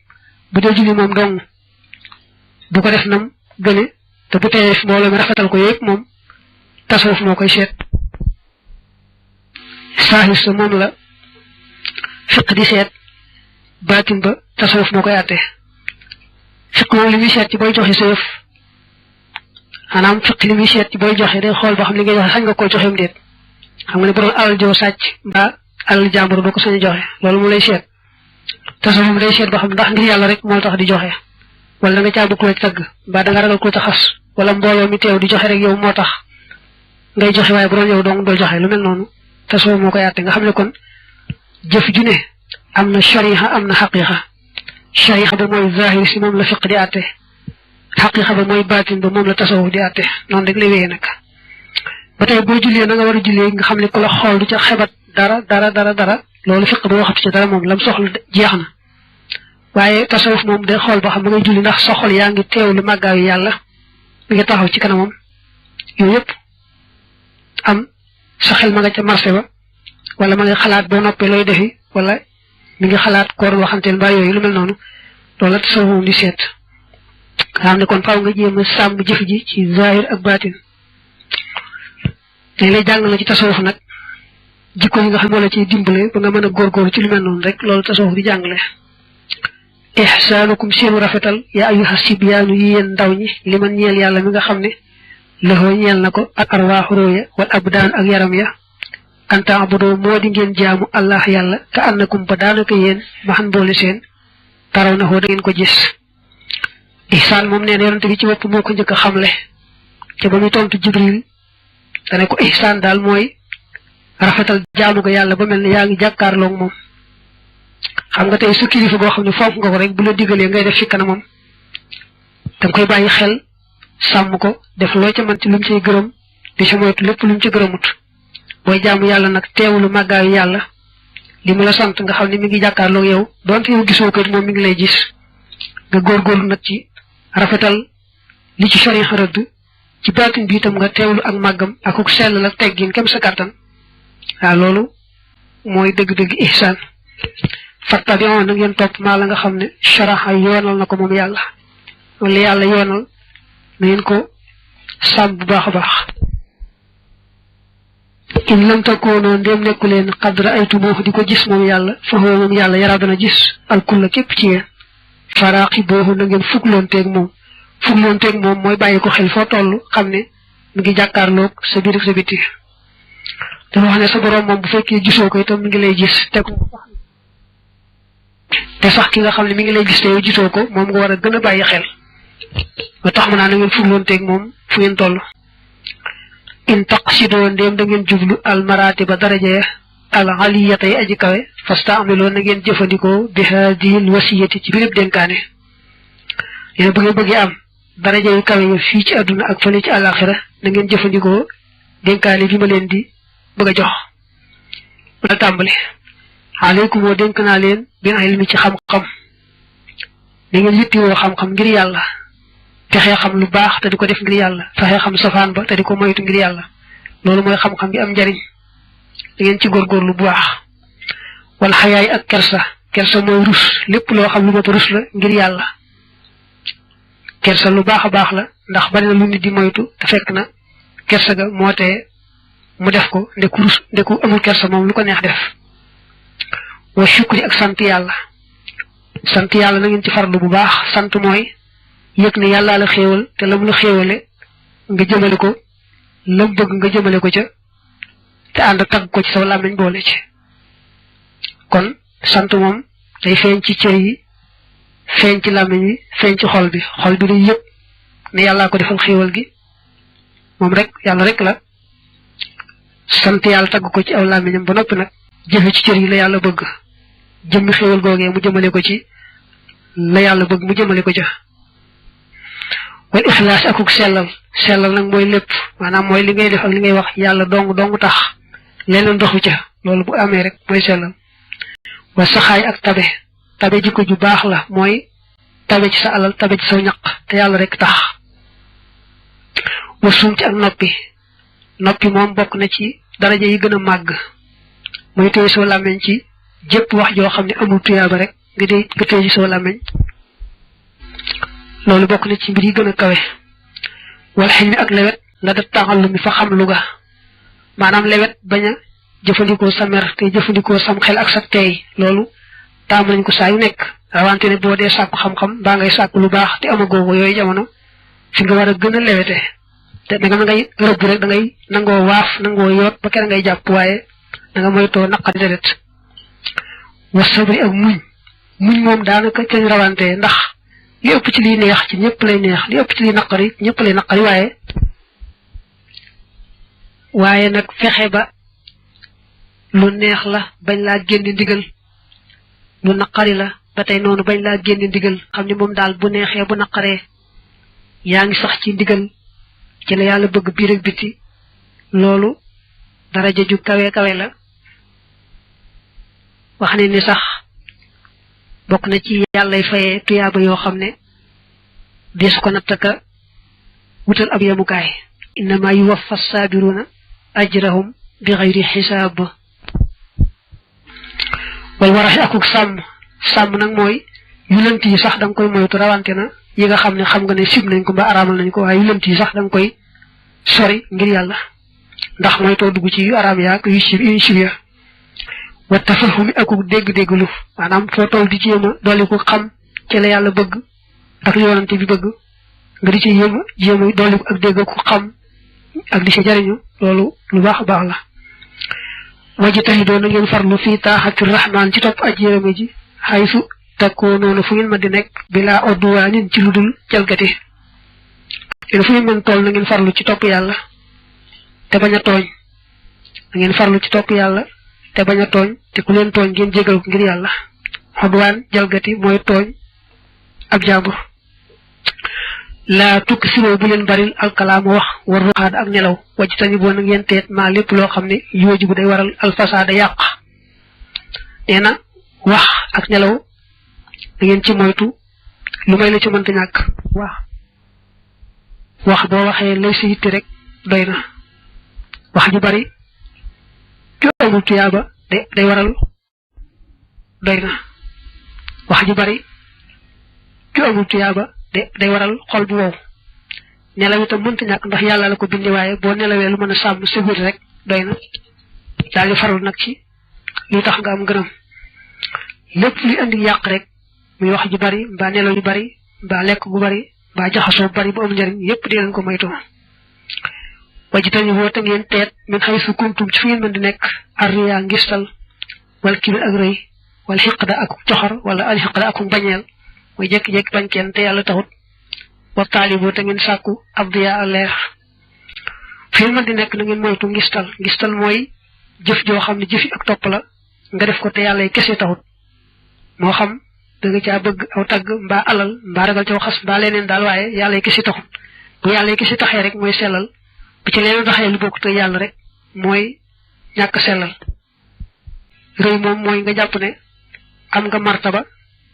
bu dee julli moom dong bu ko def nam gëne te bu teewee mbooloo mi rafetal ko yëpp moom tasawuf moo koy seet saahis sa moom la fiq di seet baatin ba tasawuf moo koy àtte fiq moom li muy seet ci booy joxe sa yëf maanaam fiq li muy seet ci booy joxe day xool ba xam li ngay joxe sañ nga koo joxeem déet xam nga ne bu doon alal joo sàcc mbaa alal jàmbur doo ko sañ a joxe loolu mu lay seet tasawuf mu day seet ba xam ndax ngir yàlla rek moo tax di joxe wala da nga caa bëgg ko ci tagg mbaa da nga ragal ko ci xas wala mbooloo mi teew di joxe rek yow moo tax ngay joxe waaye bu doon yow dong doo joxe lu mel noonu tasawuf moo koy àtte nga xam ne kon jëf ju ne am na shariha am na xaqiqa shariha ba mooy zahir si moom la fiq di àtte xaqiqa ba mooy baatin ba moom la tasawuf di àtte noonu rek lay wéyee nag ba tey boo jullee na nga war a jullee nga xam ne ku la xool du ca xebat dara loolu fiq ba waxatu ci dara moom lam soxla jeex na waaye tasawuf moom day xool ba xam ba ngay julli ndax sa xol yaa ngi teewlu màggaayu yàlla mi ngi taxaw ci kanamam yooyu yëpp am sa xel ma nga ca marché ba wala ma nga xalaat boo noppee looy defi wala mi ngi xalaat koor waxanteel mbaa yooyu lu mel noonu loola tasawuf moom di seet nga xam ne kon faaw nga jéem a sàmm jëf ji ci zahir ak baatin dañ lay jàng la ci tasawuf nag jikko yi nga xam moo la ciy dimbale ba nga mën a góorgóorlu ci lu mel noonu rek loolu tasawuf di jàngale ihsaanukum seenu rafetal yaa ayyuha sibyaanu yi yéen ndaw ñi li man ñeel yàlla mi nga xam ne lëxoo ñeel na ko ak arwaaxu róoya wal abdaan ak yaram ya anta abudoo moo di ngeen jaamu allah yàlla ka annakum ba daanaka yéen maxan boole seen taraw na xoo da ngeen ko gis ihsaan moom nee na yonante bi ci bopp moo ko njëkk a xamle ca ba muy tontu jibril dane ko ihsaan daal mooy rafetal jaamu ko yàlla ba mel ne yaa ngi jàkkaarloog moom xam nga tey su kilifa goo xam ne fonk nga ko rek bu la digalee ngay def ci kanamam danga koy bàyyi xel sàmm ko def loo ca mën ci lu mu cay gërëm di ca moytu lépp lu mu ca gërëmut booy jaamu yàlla nag teewulu màggaayu yàlla li mu la sant nga xam ne mi ngi jàkkaarloog yow doonte yow gisoo ko it moom mi ngi lay gis nga góorgóorlu nag ci rafetal li ci sariya rëdd ci baatin bi itam nga teewlu ak màggam akuk sell la teggin kem sa kàttan waaw loolu mooy dëgg-dëgg ihsaan fattabi'u na ngeen topp maa la nga xam ne sharaha yoonal na ko moom yàlla wala yàlla yoonal na ngeen ko sàmm bu baax a baax in lam takoonoo ndéem nekku leen qad ra'aytumuhu di ko gis moom yàlla fa huwa moom yàlla yaraa dana gis alkulla képp ci yéen faraaqibuuhu na ngeen fugloonteeg moom mooy bàyyi ko xel foo toll xam ne mi ngi jàkkaarloog sa biir ak sa biti dafa wax ne sa borom moom bu fekkee gisoo ko itam mi ngi lay gis te sax ki nga xam ne mi ngi lay gis te yow gisoo ko moom nga war a gën a bàyyi xel ba tax ma naa na ngeen fugloonteeg moom fu ngeen toll in taqsidoo ndéem da ngeen jublu al maratiba daraja ya al aliyata yi aji kawe fastaamiloo na ngeen jëfandikoo bi haadihil wasiyati ci birib dénkaane yéen bu ngeen bëggee am daraja yu kawe ya fii ci àdduna ak fële ci àlaxira na ngeen jëfandikoo dénkaane bi ma leen di bëgg a jox la tàmbali aleykum woo dénk naa leen bin ilmi ci xam-xam da ngeen yittiwoo xam-xam ngir yàlla fexee xam lu baax te di ko def ngir yàlla fexee xam safaan ba te di ko moytu ngir yàlla loolu mooy xam-xam bi am njariñ da ngeen ci góorgóorlu bu baax wala xayaay ak kersa mooy rus lépp loo xam lu mat rus la ngir yàlla kersa lu baax a baax la ndax bari na lu nit di moytu te fekk na kersa ga moo tee mu def ko ndeku amul kersa moom lu ko neex def wa shukri ak sant yàlla na ngeen ci farlu bu baax sant mooy yëg ne yàllaa la xéewal te lam la xéewale nga jëmale ko lam bëgg nga jëmale ko ca te ànd tagg ko ci sa làmmiñ boole ci kon sant moom day feeñ ci cër yi feeñ ci làmmiñ yi feeñ ci xol bi day yëg ne yàllaa ko defal xéewal gi moom rek yàlla rek la sant yàlla tagg ko ci aw làmmiñam ba noppi nag jëfe ci cër yi la yàlla bëgg jëmmi xéewal googee mu jëmale ko ci la yàlla bëgg mu jëmale ko ca wal ixlaas akuk sellal nag mooy lépp maanaam mooy li ngay def ak li ngay wax yàlla dong tax leneen doxu ca loolu bu amee rek mooy sellal wa saxaay ak tabe jikko ju baax la mooy tabe ci sa alal tabe ci saw ñaq te yàlla rek tax wa sumti ak noppi moom bokk na ci daraja yi gën a màgg mooy téye soo làmmeñ ci jëpp wax joo xam ne amul tuyaaba rek nga téye ci soo làmmeñ loolu bokk na ci mbir yi gën a kawe wala xel mi ak lewet la da taxallu mi fa xam lu ga maanaam lewet bañ a jëfandikoo sa mer te jëfandikoo sam xel ak sa teey loolu taam nañ ko saa yu nekk rawante ne boo dee sàkku xam-xam baa ngay sàkku lu baax te amagoo ko yooyu jamono fi nga war a gën a lewete te da nga ngay rëbb rek da ngay nangoo waaf nangoo yoot ba kenn ngay jàpp waaye da nga moytoo naqari deret wa sabri ak muñ moom daanaka cañ rawante ndax li ëpp ci liy neex ci ñëpp lay neex li ëpp ci liy naqari ñëpp lay naqari waaye nag fexe ba lu neex la bañ laa génn ndigal lu naqari la ba tey noonu bañ laa génn ndigal xam ne moom daal bu neexee bu naqaree yaa ngi sax ci ndigal ci la yàlla bëgg biir ak biti loolu daraja ju kawe la wax ne ni sax bokk na ci yàllay fayee tuyaaba yoo xam ne deesu ko nattaka wutal ab yemukaay innama yuwaffa sabiruna ajrahum bi ghayri hisab wal warahi akuk sam nak moy yu lënt yi sax dang koy moytu rawante na yi nga xamne xam nga ne sib nañ ko ba aramal nañ ko way yu lënt yi sax dang koy sori ngir yalla ndax moy to dugg ci yu aram yaak yu sib ya wa tafahumi akuk deg-deglu manam fo tol di jema doli ko xam ci la yalla bëgg ak yoonante bi bëgg nga di ci jema doli ko ak deg ko xam ak di ci jariñu lolu lu baax la wajtahidu na ngeen farlu fi ta'ati rahman ci top ajjere ji haythu takono fu ngeen ma di nek bila odwanin ci ludul jalgati ila fu ngeen tol na ngeen farlu ci top yalla te baña togn ngeen farlu ci top yalla te baña togn te ku len togn ngeen jégal ko ngir yalla odwan jalgati moy togn ab jabur la tuksiru bu len baril al kalam wax war ruhad ak nelaw wajtani bo na ngeen tet ma lepp lo xamne yoji bu day waral al fasada yaq neena wax ak nelaw da ngeen ci moytu lu may la ci mënta ñak wax bo waxe lay ci yitte rek doyna wax ju bari ci amul tiyaba day waral doyna wax ju bari ci amul tiyaba day waral xol bu wow nelaw itam mënta ñak ndax yalla la ko bindi waye bo nelawé lu mëna sam sa bir rek doyna dal farul nak ci li tax nga am gëreum lepp li andi yaq rek muy wax ju bari ba nelaw ju bari ba lek gu bari ba jaxaso bari bu am njariñ yépp di leen ko moytu wajitani wo ta ngeen tet min haythu kuntum ci ngeen mën di nek arriya ngistal wal kibir ak reuy wal hiqda ak toxar wala al hiqda ak bañel moy jek jek bañ kenn te yalla taxut wa talibu ta ngeen sakku abdiya allah fi mën di nek na ngeen moytu ngistal moy jëf jo xamni jëfi ak top la nga def ko te yalla kessé taxut mo xam da nga ca bëgg aw tag mba alal mba ragal ci xass ba leneen dal waye yalla kessé taxut bu yalla kessé taxé rek moy selal bu ci leneen taxé lu bokku te yalla rek moy ñak selal reuy mom moy nga japp ne am nga martaba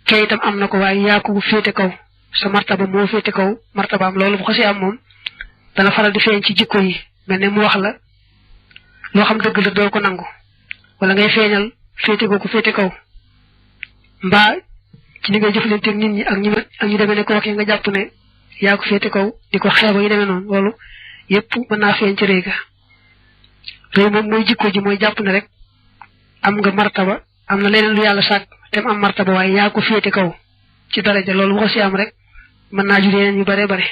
kay itam am nako waye ya ko fété kaw sa martaba mo fété kaw martaba am lolu bu xasse am mom dana faral di feñ ci jikko yi melne mu wax la lo xam deug la do ko nangu wala ngay feñal fété go ko fété kaw mba ci li ngay jëflante ak nit ñi ak ñu démé ne ko wax nga japp ne ya ko fété kaw diko xéba yi démé non lolu yépp mëna feñ ci réega réew mom moy jikko ji moy japp ne rek am nga martaba am na leneen lu yalla sak tem am martaba way ya ko fété kaw ci daraja lolu waxi am rek mëna ju yeneen yu bare bare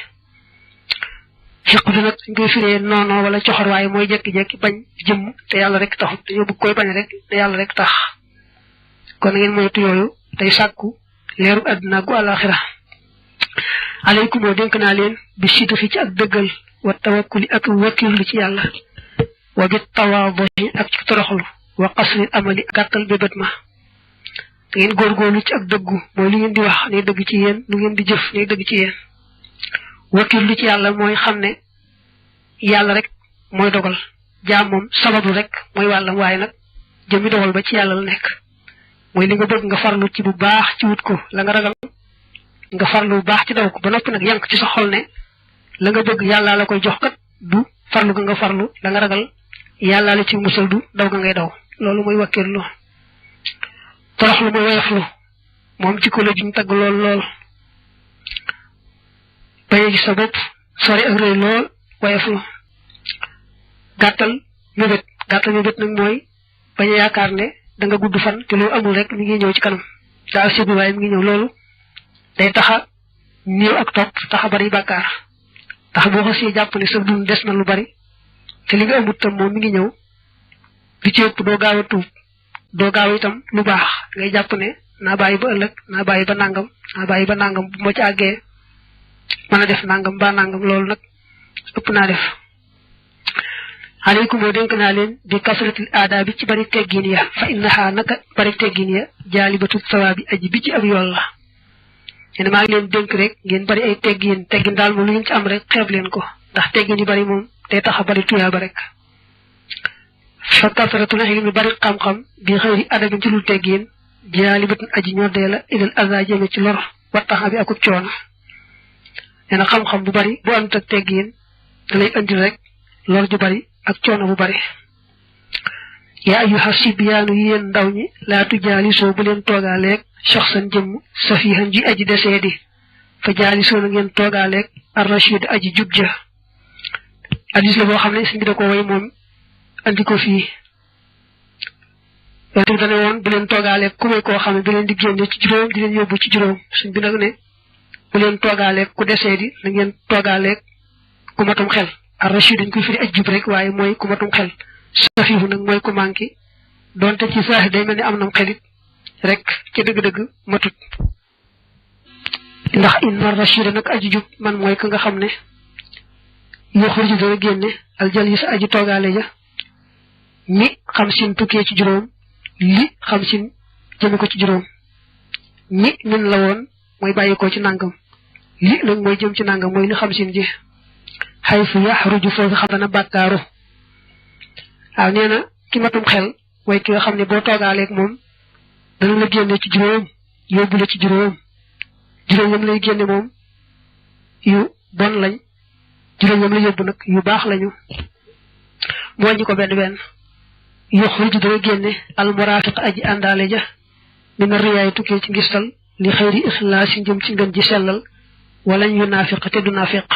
fiqdu nak ngay firé nono wala coxor way moy jekki bañ jëm te yalla rek taxut dañu bu koy bañ rek te yalla rek tax kon ngeen moytu yoyu tay sakku leeru aduna gu alakhirah alaykum wa denkna len bi situ fi ci ak deugal wa tawakkuli ak wakil ci yalla wa bi tawadu ak ci toroxlu wa qasri amali gatal bebet ma ngeen gorgolu ci ak deggu moy li ngeen di wax ne deug ci yeen lu ngeen di jëf ne deug ci yeen wakil ci yalla moy xamne yalla rek moy dogal jaam mom sababu rek moy walam waye nak jëmi dogal ba ci yalla la nek moy li nga bëgg nga farlu ci bu baax ci wut ko la nga ragal nga farlu bu baax ci daw ko ba nopp nak yank ci sa xol ne la nga bëgg yalla la koy jox kat du farlu nga farlu la nga ragal yalla la ci musul du daw nga ngay daw lolu moy wakirlu toroxlu moy wayflu mom ci ko la juñ tag lool baye ci sa bop sori ak reey lool wayflu gatal mebet nak moy baña yaakar ne da nga gudd fan te lo amul rek mi ngi ñew ci kanam da ci bi way mi ngi ñew lolu day taxa ñew ak top taxa bari bakkar tax bo xasi japp ne sa dund des na lu bari te li nga amut tam mo mi ngi ñew bi ci ëpp do gaaw tuub do gaaw itam lu baax ngay japp ne na bayyi ba ëlëk na bayyi ba nangam bu ma ci àggee mën a def nangam ba nangam loolu nag ëpp naa def alaykum wa denk naa leen bi kasratil aada bi ci bari teggin ya fa innaha naka bari teggin ya jaalibatu sawaabi aji bi ci ab yool la yéen maa ngi leen dénk rek ngeen bari ay teggin daal moom lu ngeen ci am rek xeeb leen ko ndax teggin yu bari moom day tax a bari tuyaaba rek fa kasratul ilmi bari xam-xam bi xëyri adabin ci lu teggin jaalibatun aji ñoddee la ilal aza jëme ci lor wattaxa bi akub coono neena xam-xam bu bari bu ant ak teggin da lay andi rek lor ju bari ak coono bu bari ya ayyuha sibyaanu yéen ndaw ñi laa tujaalisoo bu leen toogaaleeg shaxsan jëmm safihan ji aji deseedi fa jaalisoo na ngeen toogaaleeg ar-rashid aji jubja hadis la boo xam ne suñu da ko way moom andi ko fii yonte bi dane woon bu leen toogaaleeg ku may koo xam ne bi leen di génne ci juróom di leen yóbbu ci juróom suñ bi nag ne bu leen toogaaleeg ku deseedi na ngeen toogaaleeg ku matum xel ar-rashid dañ koy firi aj jub rek waaye mooy ku matum xel safihu nag mooy ku manki donte ci saax day mel ni am nam xelit rek ci dëgg-dëgg matut ndax inna ar-rashid nag aji jub man mooy ka nga xam ne yuxruju dana génne aljalis aji toogaale ja ni xam sin tukkee ci juróom li xam sin jëme ko ci juróom ni min la woon mooy bàyyi ko ci nangam li nag mooy jëm ci nangam mooy li xam sin ji xayfu yaxruju foofu xam dana bàkkaaru waaw nee na ki matum xel mooy ki nga xam ne boo toogaaleeg moom dana la génne ci juróom yóbbu la ci juróom yam lay génne moom yu bon lañ juróom yam la yóbbu nag yu baax lañu moo ñi ko benn yuxruju dana génne almuraafiq aji àndaale ja mina riyaay tukkee ci ngistal li xëyri ixlaasi jëm ci ngën ji sellal wala ñu naafiq te du naafiq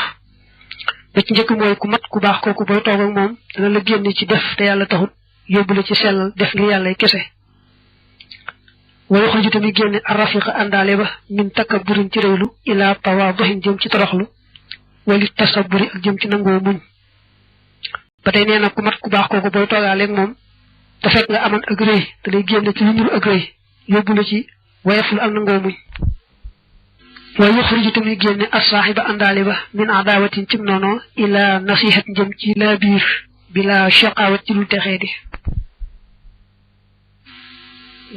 ba ci njëkk mooy ku mat ku baax kooku booy toog ak moom dana la génne ci def te yàlla taxut yóbbu la ci sellal def ngir yàlla kese wala xuruju tamit génne arrafiqa àndaale ba min takabburin ci réylu ilaa tawaaduhin jëm ci toroxlu wali tasabburi ak jëm ci nangoo muñ ba tey nee na ku mat ku baax kooku booy toogaaleeg moom te fekk nga amoon ak rëy te lay génne ci lu nuru ak rëy yóbbu la ci wayeful ak nangoo muñ wa yuxriju tamit génne as-saaxiba àndaale ba min adaawatin cim noonu ila nasihat jëm ci laa biir bila shaqawat ci lu texee di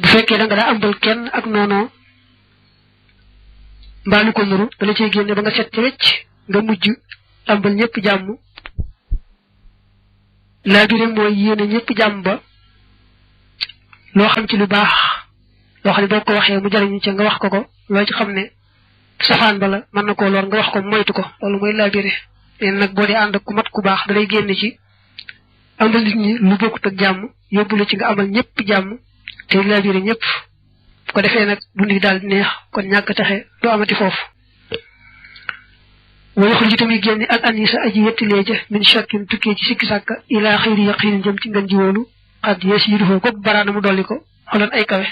bu fekkee da nga daa ambal kenn ak noonu mbaalu ko nuru dala cey génne ba nga set ci wecc nga mujj ambal ñëpp jàmm laa biir mooy yéene ñëpp jàmm ba loo xam ci lu baax loo xam ne boo ko waxee mu jariñu ca nga wax ko loo ci xam ne safaan bala mën na koo lor nga wax ko moytu ko loolu mooy laabire leen nag boo dee ànd ak ku mat ku baax dalay génn ci amal nit ñi lu bokkut ak jàmm yóbbu la ci nga amal ñëpp jàmm te laabire ñëpp bu ko defee nag dund gi daal di neex kon ñàkk taxe du amati foofu wala xul ji tamit génne al anisa aji wettilee ja min shakkin tukkee ci sikki sàkka ilaa xëyri yaqiin jëm ci ngën ji wóolu xad yees yi dufoo ko baraana mu dolli ko xooloon ay kawe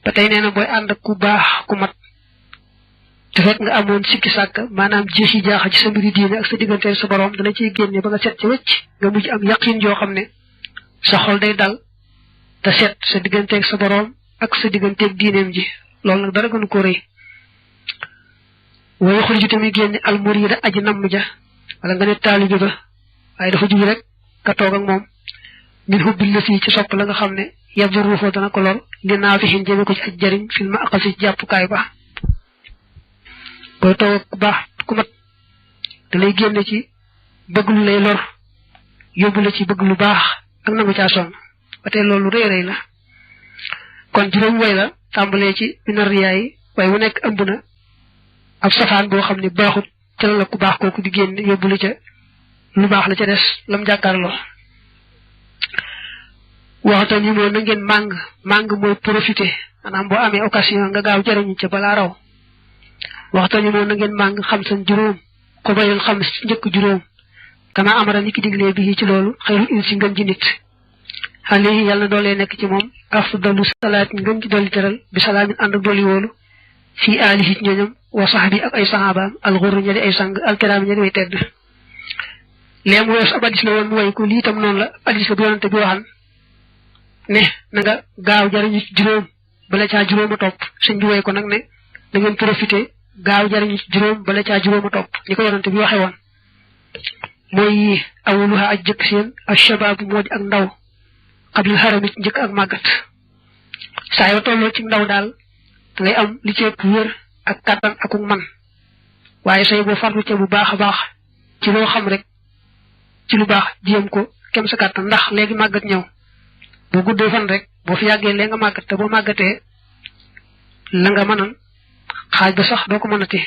ba tey nee na booy ànd ak ku baax ku mat te fekk nga amoon sikki sàkk maanaam jeexi jaaxa ci sa mbiri diine ak sa digganteel sa borom dana ciy génne ba nga set ci wecc nga mujj am yaqin joo xam ne sa xol day dal te set sa digganteeg sa borom ak sa digganteeg diineem ji loolu nag dara gënu ko rëy waaye xol ji tamit génne almurida aji namm ja wala nga ne taalibi ba waaye dafa jugi rek ka toog ak moom min hubbil la fii ci sopp la nga xam ne yadurru foo dana ko lor li naa fi xin jëme ko ci aj jariñ fil ma aqal si jàppukaay ba booy toog ku baax ku mat da lay génne ci bëgg lu lay lor yóbbu la ci bëgg lu baax ak nangu caa sonn ba tey loolu rëy rëy la kon juróom way la tàmbalee ci minar riyaay waaye wu nekk ëmb na ab safaan boo xam ne baaxut ca la ku baax kooku di génne yóbbu la ca lu baax la ca des lam jàkkaarloo waxtaan yi moo na ngeen màng mooy profité maanaam boo amee occasion nga gaaw jariñu ca balaa raw waxtaan yi moo na ngeen màng xam san juróom ko bayoon xam njëkk juróom kama amara ni ki diglee bi ci loolu xëyru in si ngën ji nit xale yi yàlla na doolee nekk ci moom afdalu salaat ngën ci dolli teral bi salaamin ànd ak dolli wóolu fii aalihi ci ñooñam wa sahbi ak ay sahabaam alxurru ña di ay sang alkiraam ña di way tedd léemu wees ab hadis la woon mu way ko lii tam noonu la hadis la bu yonante bi waxan ne na nga gaaw jariñu ci juróom bala caa juróom a topp sëñ bi way ko nag ne na ngeen profité gaaw jariñu ci juróom bala caa juróom a topp ni ko yonante bi waxe woon mooy awuluha aj jëkk seen ak shabaabu moo di ak ndaw xabil xaramit njëkk ak màggat saa yoo tolloo ci ndaw daal da ngay am li ci ëpp wér ak kàttan akuk man waaye say boo farlu ca bu baax a baax ci loo xam rek ci lu baax jéem ko kem sa kàttan ndax léegi màggat ñëw boo guddee fan rek boo fi yàggee lee nga màggat te boo màggatee la nga mënan xaaj ba sax doo ko mënati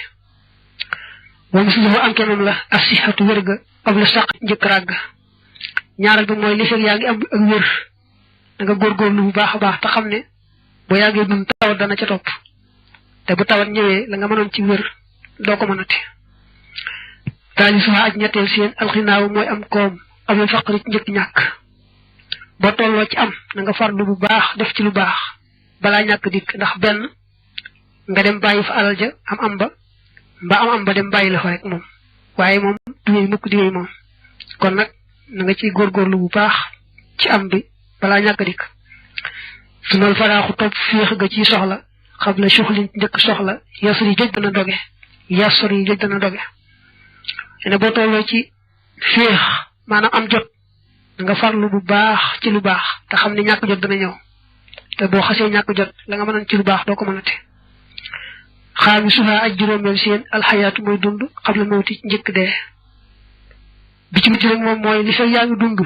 wa misluhu am kemam la asihatu wérga qabla saq njëkk ràgg ñaaral bi mooy li fekk yaa ngi am ak wér da nga góorgóorlu bu baax a baax te xam ne boo yàggee dund tawat dana ca topp te bu tawat ñëwee la nga mënoon ci wér doo ko mënati daali suha aj ñetteel seen alxinaaw mooy am koom amul faqri ci njëkk ñàkk boo tolloo ci am na nga farlu bu baax def ci lu baax balaa ñàkk dikk ndax benn nga dem bàyyi fa alal ja am ba mbaa am ba dem bàyyi la fa rek moom waaye moom du yooyu mukk di yooyu moom kon nag na nga ciy góorgóorlu bu baax ci am bi balaa ñàkk dikk su noonu faraaxu topp féex ga ci soxla xam la suxlin njëkk soxla yasur yi jëj dana doge yasur yi jëj dana doge ne boo tolloo ci féex maanaam am jot nga farlu bu baax ci lu baax te xam ne ñàkk jot dana ñëw te boo xasee ñàkk jot la nga mënoon ci lu baax doo ko mënate xaami suha aj juróomeel seen alxayaatu mooy dund xam la mawti njëkk dee bi ci mujj rek moom mooy li fekk yaa ngi dund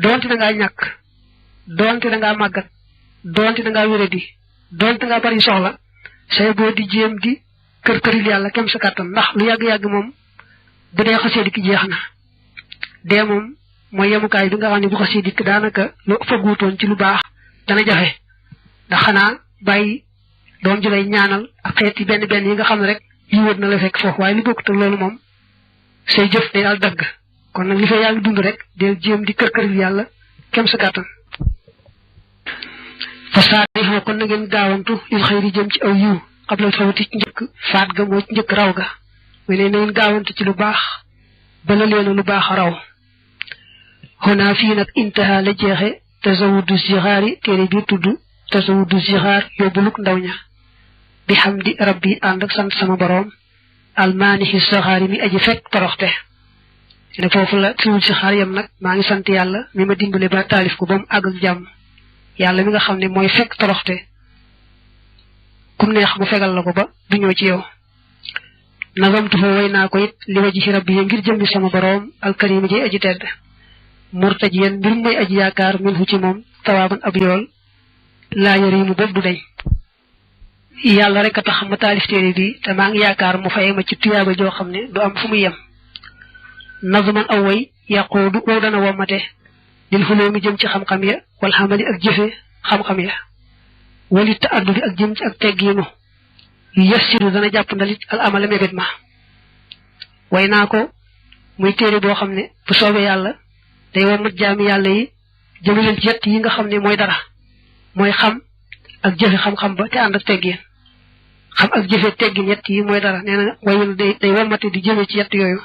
doonte da ngaa ñàkk doonte da ngaa màggat doonte da ngaa wéradi doonte da ngaa bari soxla say boo di jéem di kër-këril yàlla kem sa kàttan ndax lu yàgg-yàgg moom bu dee xasee dikk jeex na dee moom mooy yemukaay bi nga xam ne bu xasee dikk daanaka lu fagguutoon ci lu baax dana jafe ndax xanaa bàyyi doom ji lay ñaanal ak xeeti benn yi nga xam ne rek yi wër na la fekk foofu waaye lu bokkut ak loolu moom say jëf day daal dagg kon nag li fa yaa ngi dund rek del jéem di kër-këril yàlla kem sa kàttan fa saarixoo kon na ngeen gaawantu lil xëyri jëm ci aw yiw xablal fawti ci njëkk faat ga moo ci njëkk raw ga muy ne na ngeen gaawantu ci lu baax bala leena lu baax raw xonaa fii nag intaha la jeexe tasawudu zixaari téere bi tudd tasawudu zixaar yóbbuluk ndaw ña bi xam di rabbi ànd ak sant sama boroom almaanihi saxaari mi aji fekk toroxte ne foofu la fiwul zixaar yam nag maa ngi sant yàlla mi ma dimbale ba taalif ko ba mu àgg ak jàmm yàlla mi nga xam ne mooy fekk toroxte kum neex mu fegal la ko ba du ñëw ci yow nagamtu fa way naa ko it li waji ci rabbi ngir jëmmi sama boroom alkarimi ji aji tedd murtajiyan mbir muy aji yaakaar min hu ci moom tawaaban ab yool laa yarimu boobu du deñ yàlla rek a tax ma taalif téere bi te maa ngi yaakaar mu fay ma ci tuyaaba joo xam ne du am fu mu yem nazman aw way yaqoodu wow dana wommate lil xuloo mi jëm ci xam-xam ya wal xamali ak jëfe xam-xam ya walit ta addu bi ak jëm ci ak teggiinu yassiru dana jàpp ndalit al amala mébét ma way naa ko muy téere boo xam ne bu soobee yàlla day wommat jaami yàlla yi jëme leen ci yett yi nga xam ne mooy dara mooy xam ak jëfe xam-xam ba te ànd ak teggin xam ak jëfe teggin yett yi mooy dara nee na wayul day wommate di jëme ci yett yooyu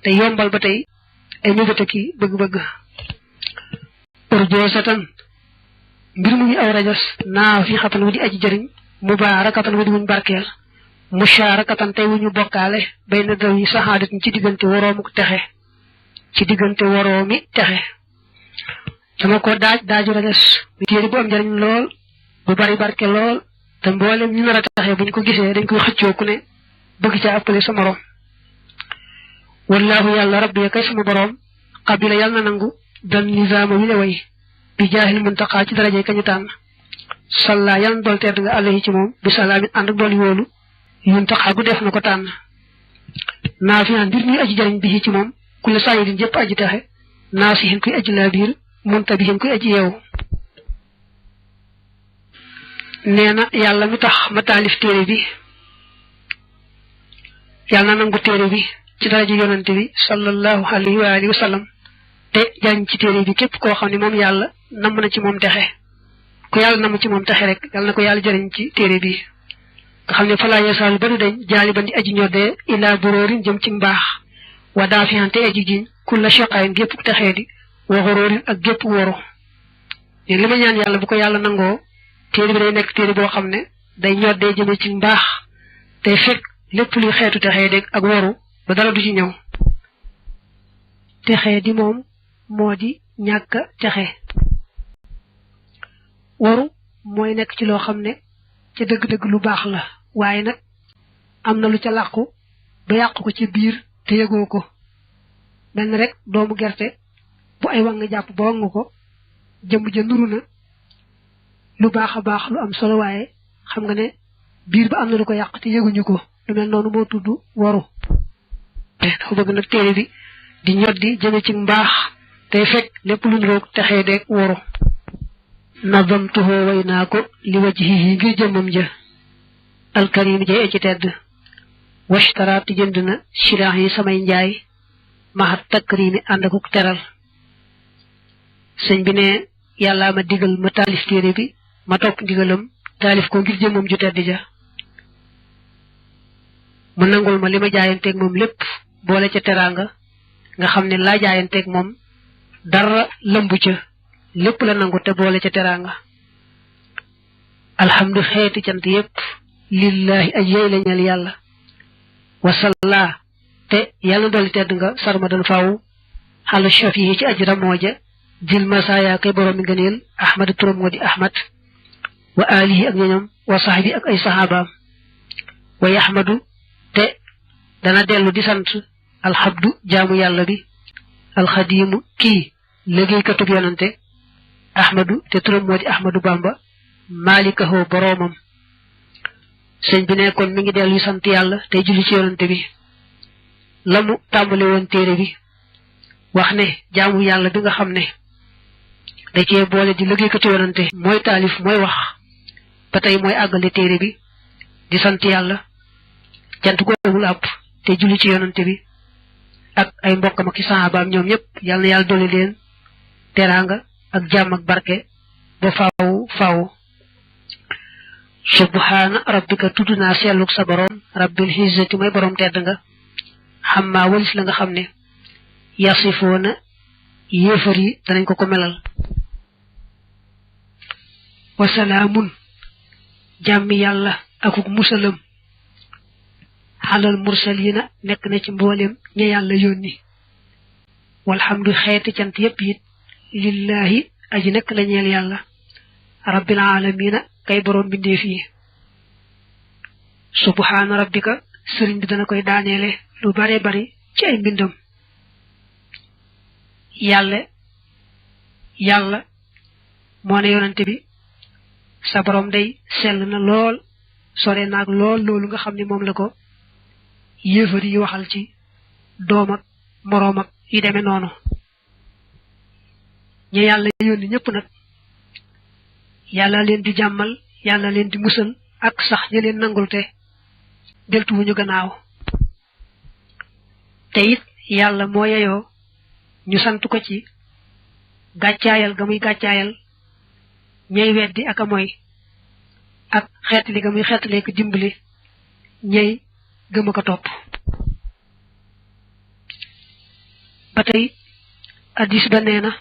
te yombal ba tey ay mébét ki bëgg-bëgg urjoosatan mbir mu ngi aw rajas naa fi xatan wu di aji jëriñ mubaarakatan wu di wuñ barkeel musaarakatan tey wu ñu bokkaale bay na daw yi saxaadatin ci diggante woroomu texe dama ko daaju rajas bi téere bu am njëriñ lool bu bari barke lool te mboolem ñu nar a taxee buñ ko gisee dañ koy xëccoo ku ne bëgg ca appale sa morom wallaahu yàlla rabbi ya kay sama borom xabila yàlla na nangu dan nizaama wi le way bi jaahil muntaqa ci daraje kañu tànn salla yàlla na dool tedd nga alayhi ci moom bi salaamin ànd ak dool yoolu muntaqa gu def na ko tànn naafian mbir muy aji jariñ bi ci moom ku la saayidin jëpp aji taxe naasihin kuy aji laa biir muntabihin kuy aji yeewu nee na yàlla mi tax ma taalif téere bi yàlla na nangu téere bi ci daraja yonante bi sallallahu alayhi wa alihi wa sallam te jariñ ci téere bi képp koo xam ne moom yàlla namm na ci moom texe ku yàlla namm ci moom texe rek yàlla na ko yàlla jariñ ci téere bi nga xam ne falaa yasaalu ba du dañ jaali ba di aji ñoddee ilaa buróorin jëm ci mbaax wa daafiyante aji jiñ kulla shaqaayin gépp texee di wa xuróorin ak gépp woro ne li ma ñaan yàlla bu ko yàlla nangoo téere bi day nekk téere boo xam ne day ñoddee jëme ci mbaax te fekk lépp luy xeetu texee dégg ak woru ba dara du ci ñëw texee di moom moo di ñàkk texe waru mooy nekk ci loo xam ne ca dëgg-dëgg lu baax la waaye nag am na lu ca làqu ba yàqu ko ci biir te yëgoo ko benn rek doomu gerte bu ay wang jàpp ba wang ko jëmm ja nuru na lu baax a baax lu am solo waaye xam nga ne biir ba am na lu ko yàq te yëguñu ko lu mel noonu moo tudd waru dafa bëgg nag téere bi di ñoddi jëme ci mbaax tey fekk lépp lu ñu roog texee deeg waru nazamtuhu way naa ko li wajhihi ngir jëmmam ja alkarim jay ci tedd washtaraat jënd na shiraax yi samay njaay maxat takrimi ànd akuk teral sëñ bi ne yàllaa ma digal ma taalif téere bi ma topp ndigalam taalif ko ngir jëmmam ju tedd ja mu nangul ma li ma jaayanteeg moom lépp boole ca teraanga nga xam ne laa jaayanteeg moom dara lëmbu ca lépp la nangu te boole ca teraanga alhamdu xeeti cant yépp lillahi aj yey la ñal yàlla wasalla te yàlla dolli tedd nga sarmadan faaw xala chaf yi ci aj ramooja dil masaya kay borom mi ngëneel ahmad turam moo di ahmad wa alihi ak ñoñom wa sahbi ak ay sahabaam wa yahmadu te dana dellu di sant alhabdu jaamu yàlla bi alxadimu kii liggéeykatub yonante ahmadu te turam moo di ahmadu bamba maalikahoo boroomam sëñ bi nekkoon mi ngi dellu sant yàlla tey julli ci yonante bi la mu tàmbale woon téere bi wax ne jaamu yàlla bi nga xam ne da cee boole di liggéeykatu yonante mooy taalif mooy wax ba tey mooy àggale téere bi di sant yàlla cant gu amul àpp te julli ci yonante bi ak ay mbokkam ak sahabaam ñoom ñëpp yàlla na yàlla dolli leen teraanga ak jàmm ak barke ba faaw faaw subhaana rabbika tudd naa selluk sa borom rabbil izzati mooy borom tedd nga xam maa walis la nga xam ne yasifoona yéefar yi danañ ko ko melal wasalaamun jàmmi yàlla akuk musalam xalal mursalina nekk na ci mboolem ña yàlla yónni walhamdu xeeti cant yépp it lillahi aji nekk la ñeel yàlla rabbil alamina kay borom bindee fii subhaana rabbika sëriñ bi dana koy daaneele lu bare bari ci ay mbindam yàlla moo ne yonante bi sa borom day sell na lool sore naag lool loolu nga xam ne moom la ko yéefar yi waxal ci doom ak moroom ak yi demee noonu ñi yàlla yónni ñëpp nag yàlla leen di jàmmal yàlla leen di musal ak sax ñi leen nangul te deltuwuñu gannaaw te it yàlla moo yeyoo ñu sant ko ci gàccaayal ga muy gàccaayal ñey weddi ak a moy ak xeetali ga muy xeetalee ko dimbali ñey gëm a ko topp ba tey hadis ba nee na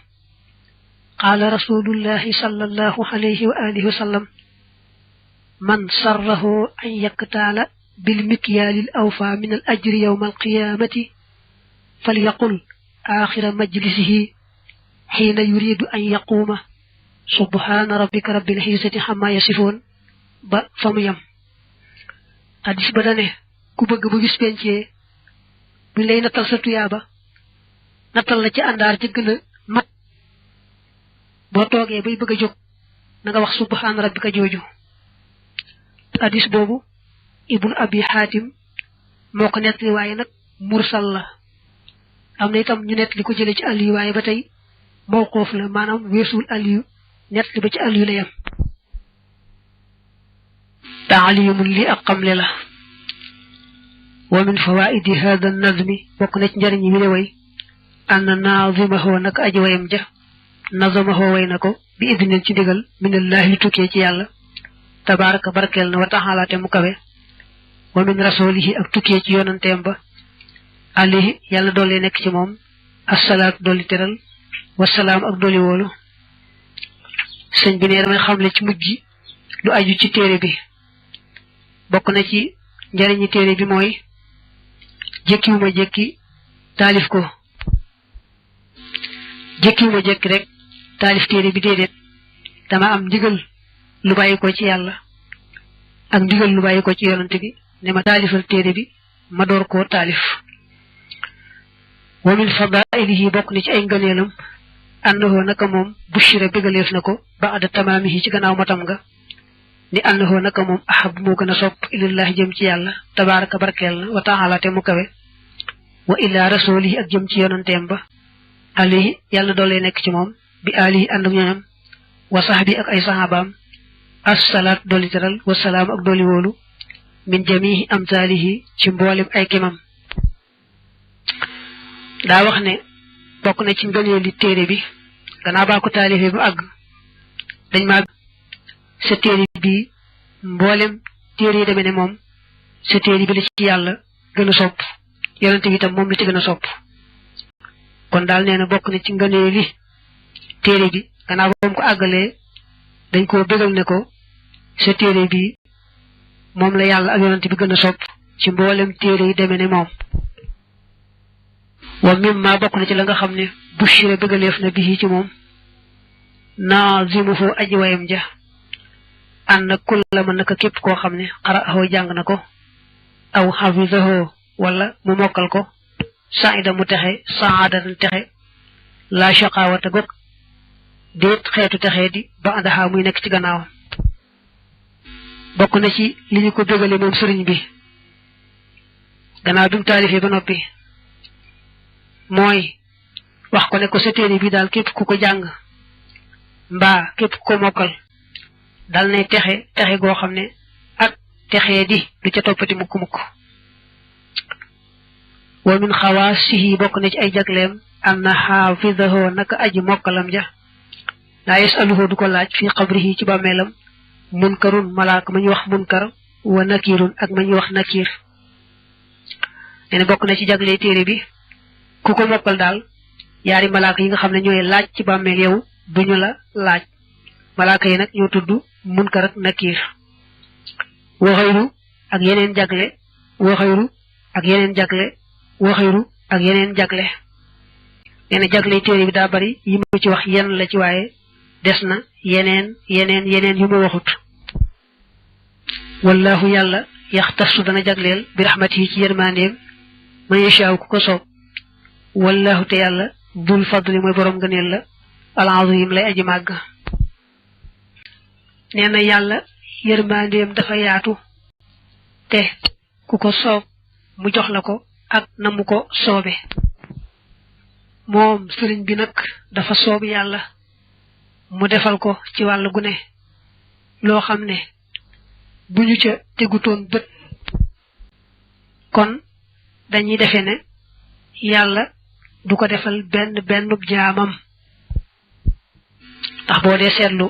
qaala rasulullahi sallallahu alayhi wa alihi wa sallam man sarrahu an yaktaala bil mikyaalil awfa min al ajri yawma al qiyamati falyaqul axira majlisihi xiina yuridu an yaquuma subhaana rabbika rabbil izzati xamma yasifoon ba fa mu yem hadis ba dane ku bëgg bu gis pencee buñ lay nattal sa tuyaaba nattal la ci àndaar ci gën a mat boo toogee bay bëgg a jóg na nga wax subhaana rabbika jooju hadis boobu ibnu abi xaatim moo ko nettali waaye nag mursal la am na itam ñu nettali ko jële ci Aliyu waaye ba tey mawqoof la maanaam weesuul Aliyu nettali ba ci Aliyu la yem taalimun li ak xamle la wa min fawaidi hada nazmi bokk na ci njëriñ yi wile way anna naazimahoo naka aji wayam ja nazamahoo way na ko bi idnin ci ndigal minallahi li tukkee ci yàlla tabaraka barkeel na wa taxala te mu kawe wa min rasulihi ak tukkee ci yonanteem ba alayhi yàlla doole nekk ci moom assalaatu dolli teral wasalaam ak dolli woolu sëñ bi ne damay xamle ci mujj lu aju ci téere bi bokk na ci njëriñi téere bi mooy jékkiwuma jékki taalif ko jékkiwuma jékki rek taalif téere bi déedéet dama am ndigal lu bàyyi ko ci yàlla ak ndigal lu bàyyi ko ci yonante bi ne ma taalifal téere bi ma door koo taalif wa min fadailihi bokk na ci ay ngëneelam annahu naka moom bushira bégaleef na ko ba'da tamaamihi ci gannaaw matam nga ni annahu naka moom ahab moo gën a sopp ilallahi jëm ci yàlla tabaraka barkeel na wa taala te mu kawe wa ila rasulihi ak jëm ci yonanteem ba alihi yàlla doole nekk ci moom bi alihi ànd ak ñoñam wa sahbi ak ay sahabaam assalaat dooli teral wasalaam ak dooli wóolu min jamihi amsaalihi ci mboolem ay kemam daa wax ne bokk na ci ngëneeli téere bi gannaaw baa ko taalifee bu àgg dañ maa sa téere bi mboolem téere yi demee ne moom sa téere bi la ci yàlla gën a sopp yonente bi itam moom la ci gën a sopp kon daal nee na bokk na ci ngëneeli téere bi gannaaw ba mu ko àggalee dañ koo bégal ne ko sa téere bi moom la yàlla ak yonente bi gën a sopp ci mboolem téere yi demee ne moom wa mimma bokk na ci la nga xam ne bushira bëggaleef na bii ci moom naazimuhu aji wayam ja ànd kulla man naka képp koo xam ne qara'ahu jàng na ko aw hafizahu wala mu mokkal ko saida mu texe saadatan texe la shaqawata gog déet xeetu texe di ba andaxaa muy nekk ci gannaawam bokk na ci li ñu ko bëggale moom sëriñ bi gannaaw bi mu taalifee ba noppi mooy wax ko ne ko sa téere bi daal képp ku ko jàng mbaa képp ku ko mokkal dal ne texe goo xam ne ak texee di du ca toppati mukk wa min xawaasihi bokk na ci ay jagleem anna xaafidahu naka aji mokkalam ja laa yasaluhu du ko laaj fi qabrihi ci bàmmeelam munkarun malaaka ma ñu wax munkar wa nakirun ak ma ñu wax nakir nee na bokk na ci jagle téere bi ku ko mokkal daal yaari malaaka yi nga xam ne ñooy laaj ci bàmmeel yow duñu la laaj malaaka yi nag ñoo tudd munkar ak nakir waxayru ak yeneen jagle waxayru ak yeneen jagle waxayru ak yeneen jagle nee na jagle téere bi daa bari yi ma ci wax yenn la ci waaye des na yeneen yu ma waxut wallahu yàlla yaxtasu dana jagleel bi rahmatihi ci yërmandeem man yashaaw ku ko soob wallahu te yàlla dul fadli mooy borom ngëneel la al-azim lay aji màgg nee na yàlla yërmandeem dafa yaatu te ku ko soob mu jox la ko ak na mu ko soobe moom sëriñ bi nag dafa soob yàlla mu defal ko ci wàllu gu ne loo xam ne bu ñu ca tegutoon bët kon dañuy defe ne yàlla du ko defal benn jaamam ndax boo dee seetlu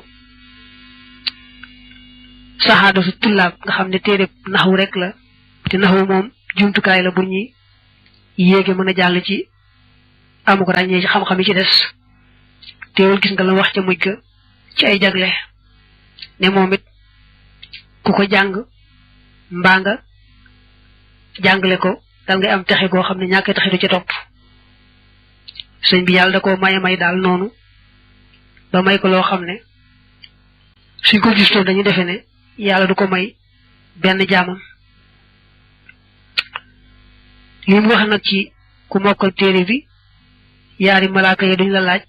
saxaadatu tullaab nga xam ne téere naxwu rek la te naxwu moom jumtukaay la bu ñuy yéege mën a jàll ci amu ko ràññee ci xam-xam yi ci des teewul gis nga la wax ca mujj ga ci ay jagle ne moom it ku ko jàng mbaa nga jàngale ko dal ngay am texe goo xam ne ñàkk texe du ca topp sëñ bi yàlla da ko may daal noonu ba may ko loo xam ne suñ ko gistoon dañu defe ne yàlla du ko may benn jaamam li mu wax nag ci ku mokkal téere bi yaari malaaka yi duñ la laaj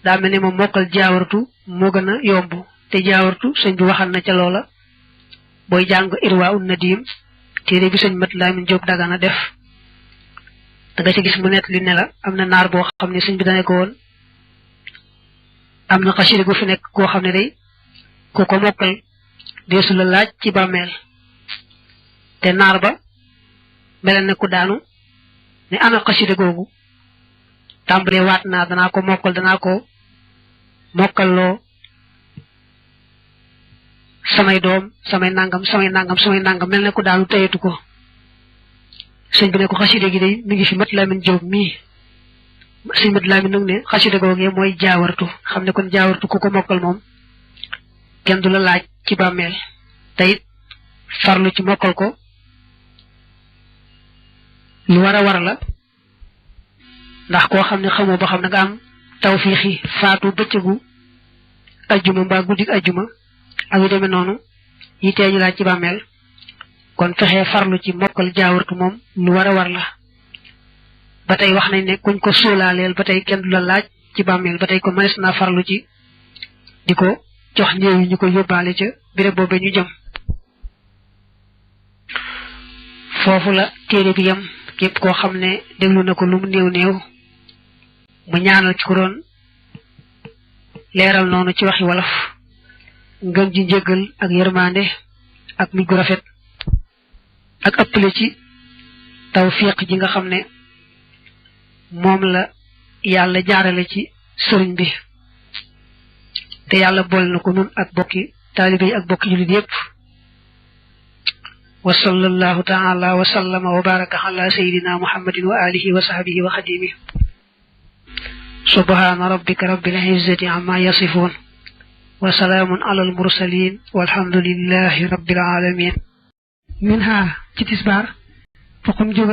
daa mel ne moom mokkal jaawartu moo gën a yomb te jaawartu sëñ bi waxal na ca loola booy jàng irwa un nadim téere bi sëñ Mat Lamin Jóob Dagana def da nga ci gis mu nekk li ne la am na naar boo xam ne sëñ bi dane ko woon am na xasida gu fi nekk koo xam ne day ku ko mokkal deesu la laaj ci bàmmeel te naar ba mel ne ku daanu ne ana xasida googu tàmbalee waat naa danaa ko mokkalloo samay doom samay nangam mel ne ku daanu tayatu ko sëñ bi ne ko xasida gi day mi ngi fi Mat Lamin Jóob mii sëñ Mat Lamin nag ne xasida googee mooy jaawartu xam ne kon jaawartu ku ko mokkal moom kenn du la laaj ci bàmmeel te it farlu ci mokkal ko lu war a war la ndax koo xam ne xamoo ba xam ne nga am tawfiixi faatu bëccëgu ajjuma mbaa guddik ajjuma ak yu demee noonu yi teeñu laaj ci bàmmeel kon fexee farlu ci mokkal jaawartu moom lu war a war la ba tey wax nañ ne kuñ ko sóolaaleel ba tey kenn du la laaj ci bàmmeel ba tey ko mënees naa farlu ci di ko jox néew yi ñu ko yóbbaale ca béréb boobe ñu jëm foofu la téere bi yam képp koo xam ne déglu na ko lu mu néew néew mu ñaanal ci ko doon leeral noonu ci waxi wolof ngën ji njëggal ak yërmande ak mujj gu rafet ak ëppale ci tawfiq ji nga xam ne moom la yàlla jaarale ci sëriñ bi te yàlla boole na ko nun ak bokki taalibe yi ak bokki jullit yépp wa sallallahu ta'ala wa sallama wa baraka ala sayyidina muhammadin wa alihi wa sahbihi wa xadimihi subhana rabbika rabbil izzati amma yasifun wa salaamun ala al mursalin walhamdulillahi rabbil alamin minha ci tisbar faqum jógal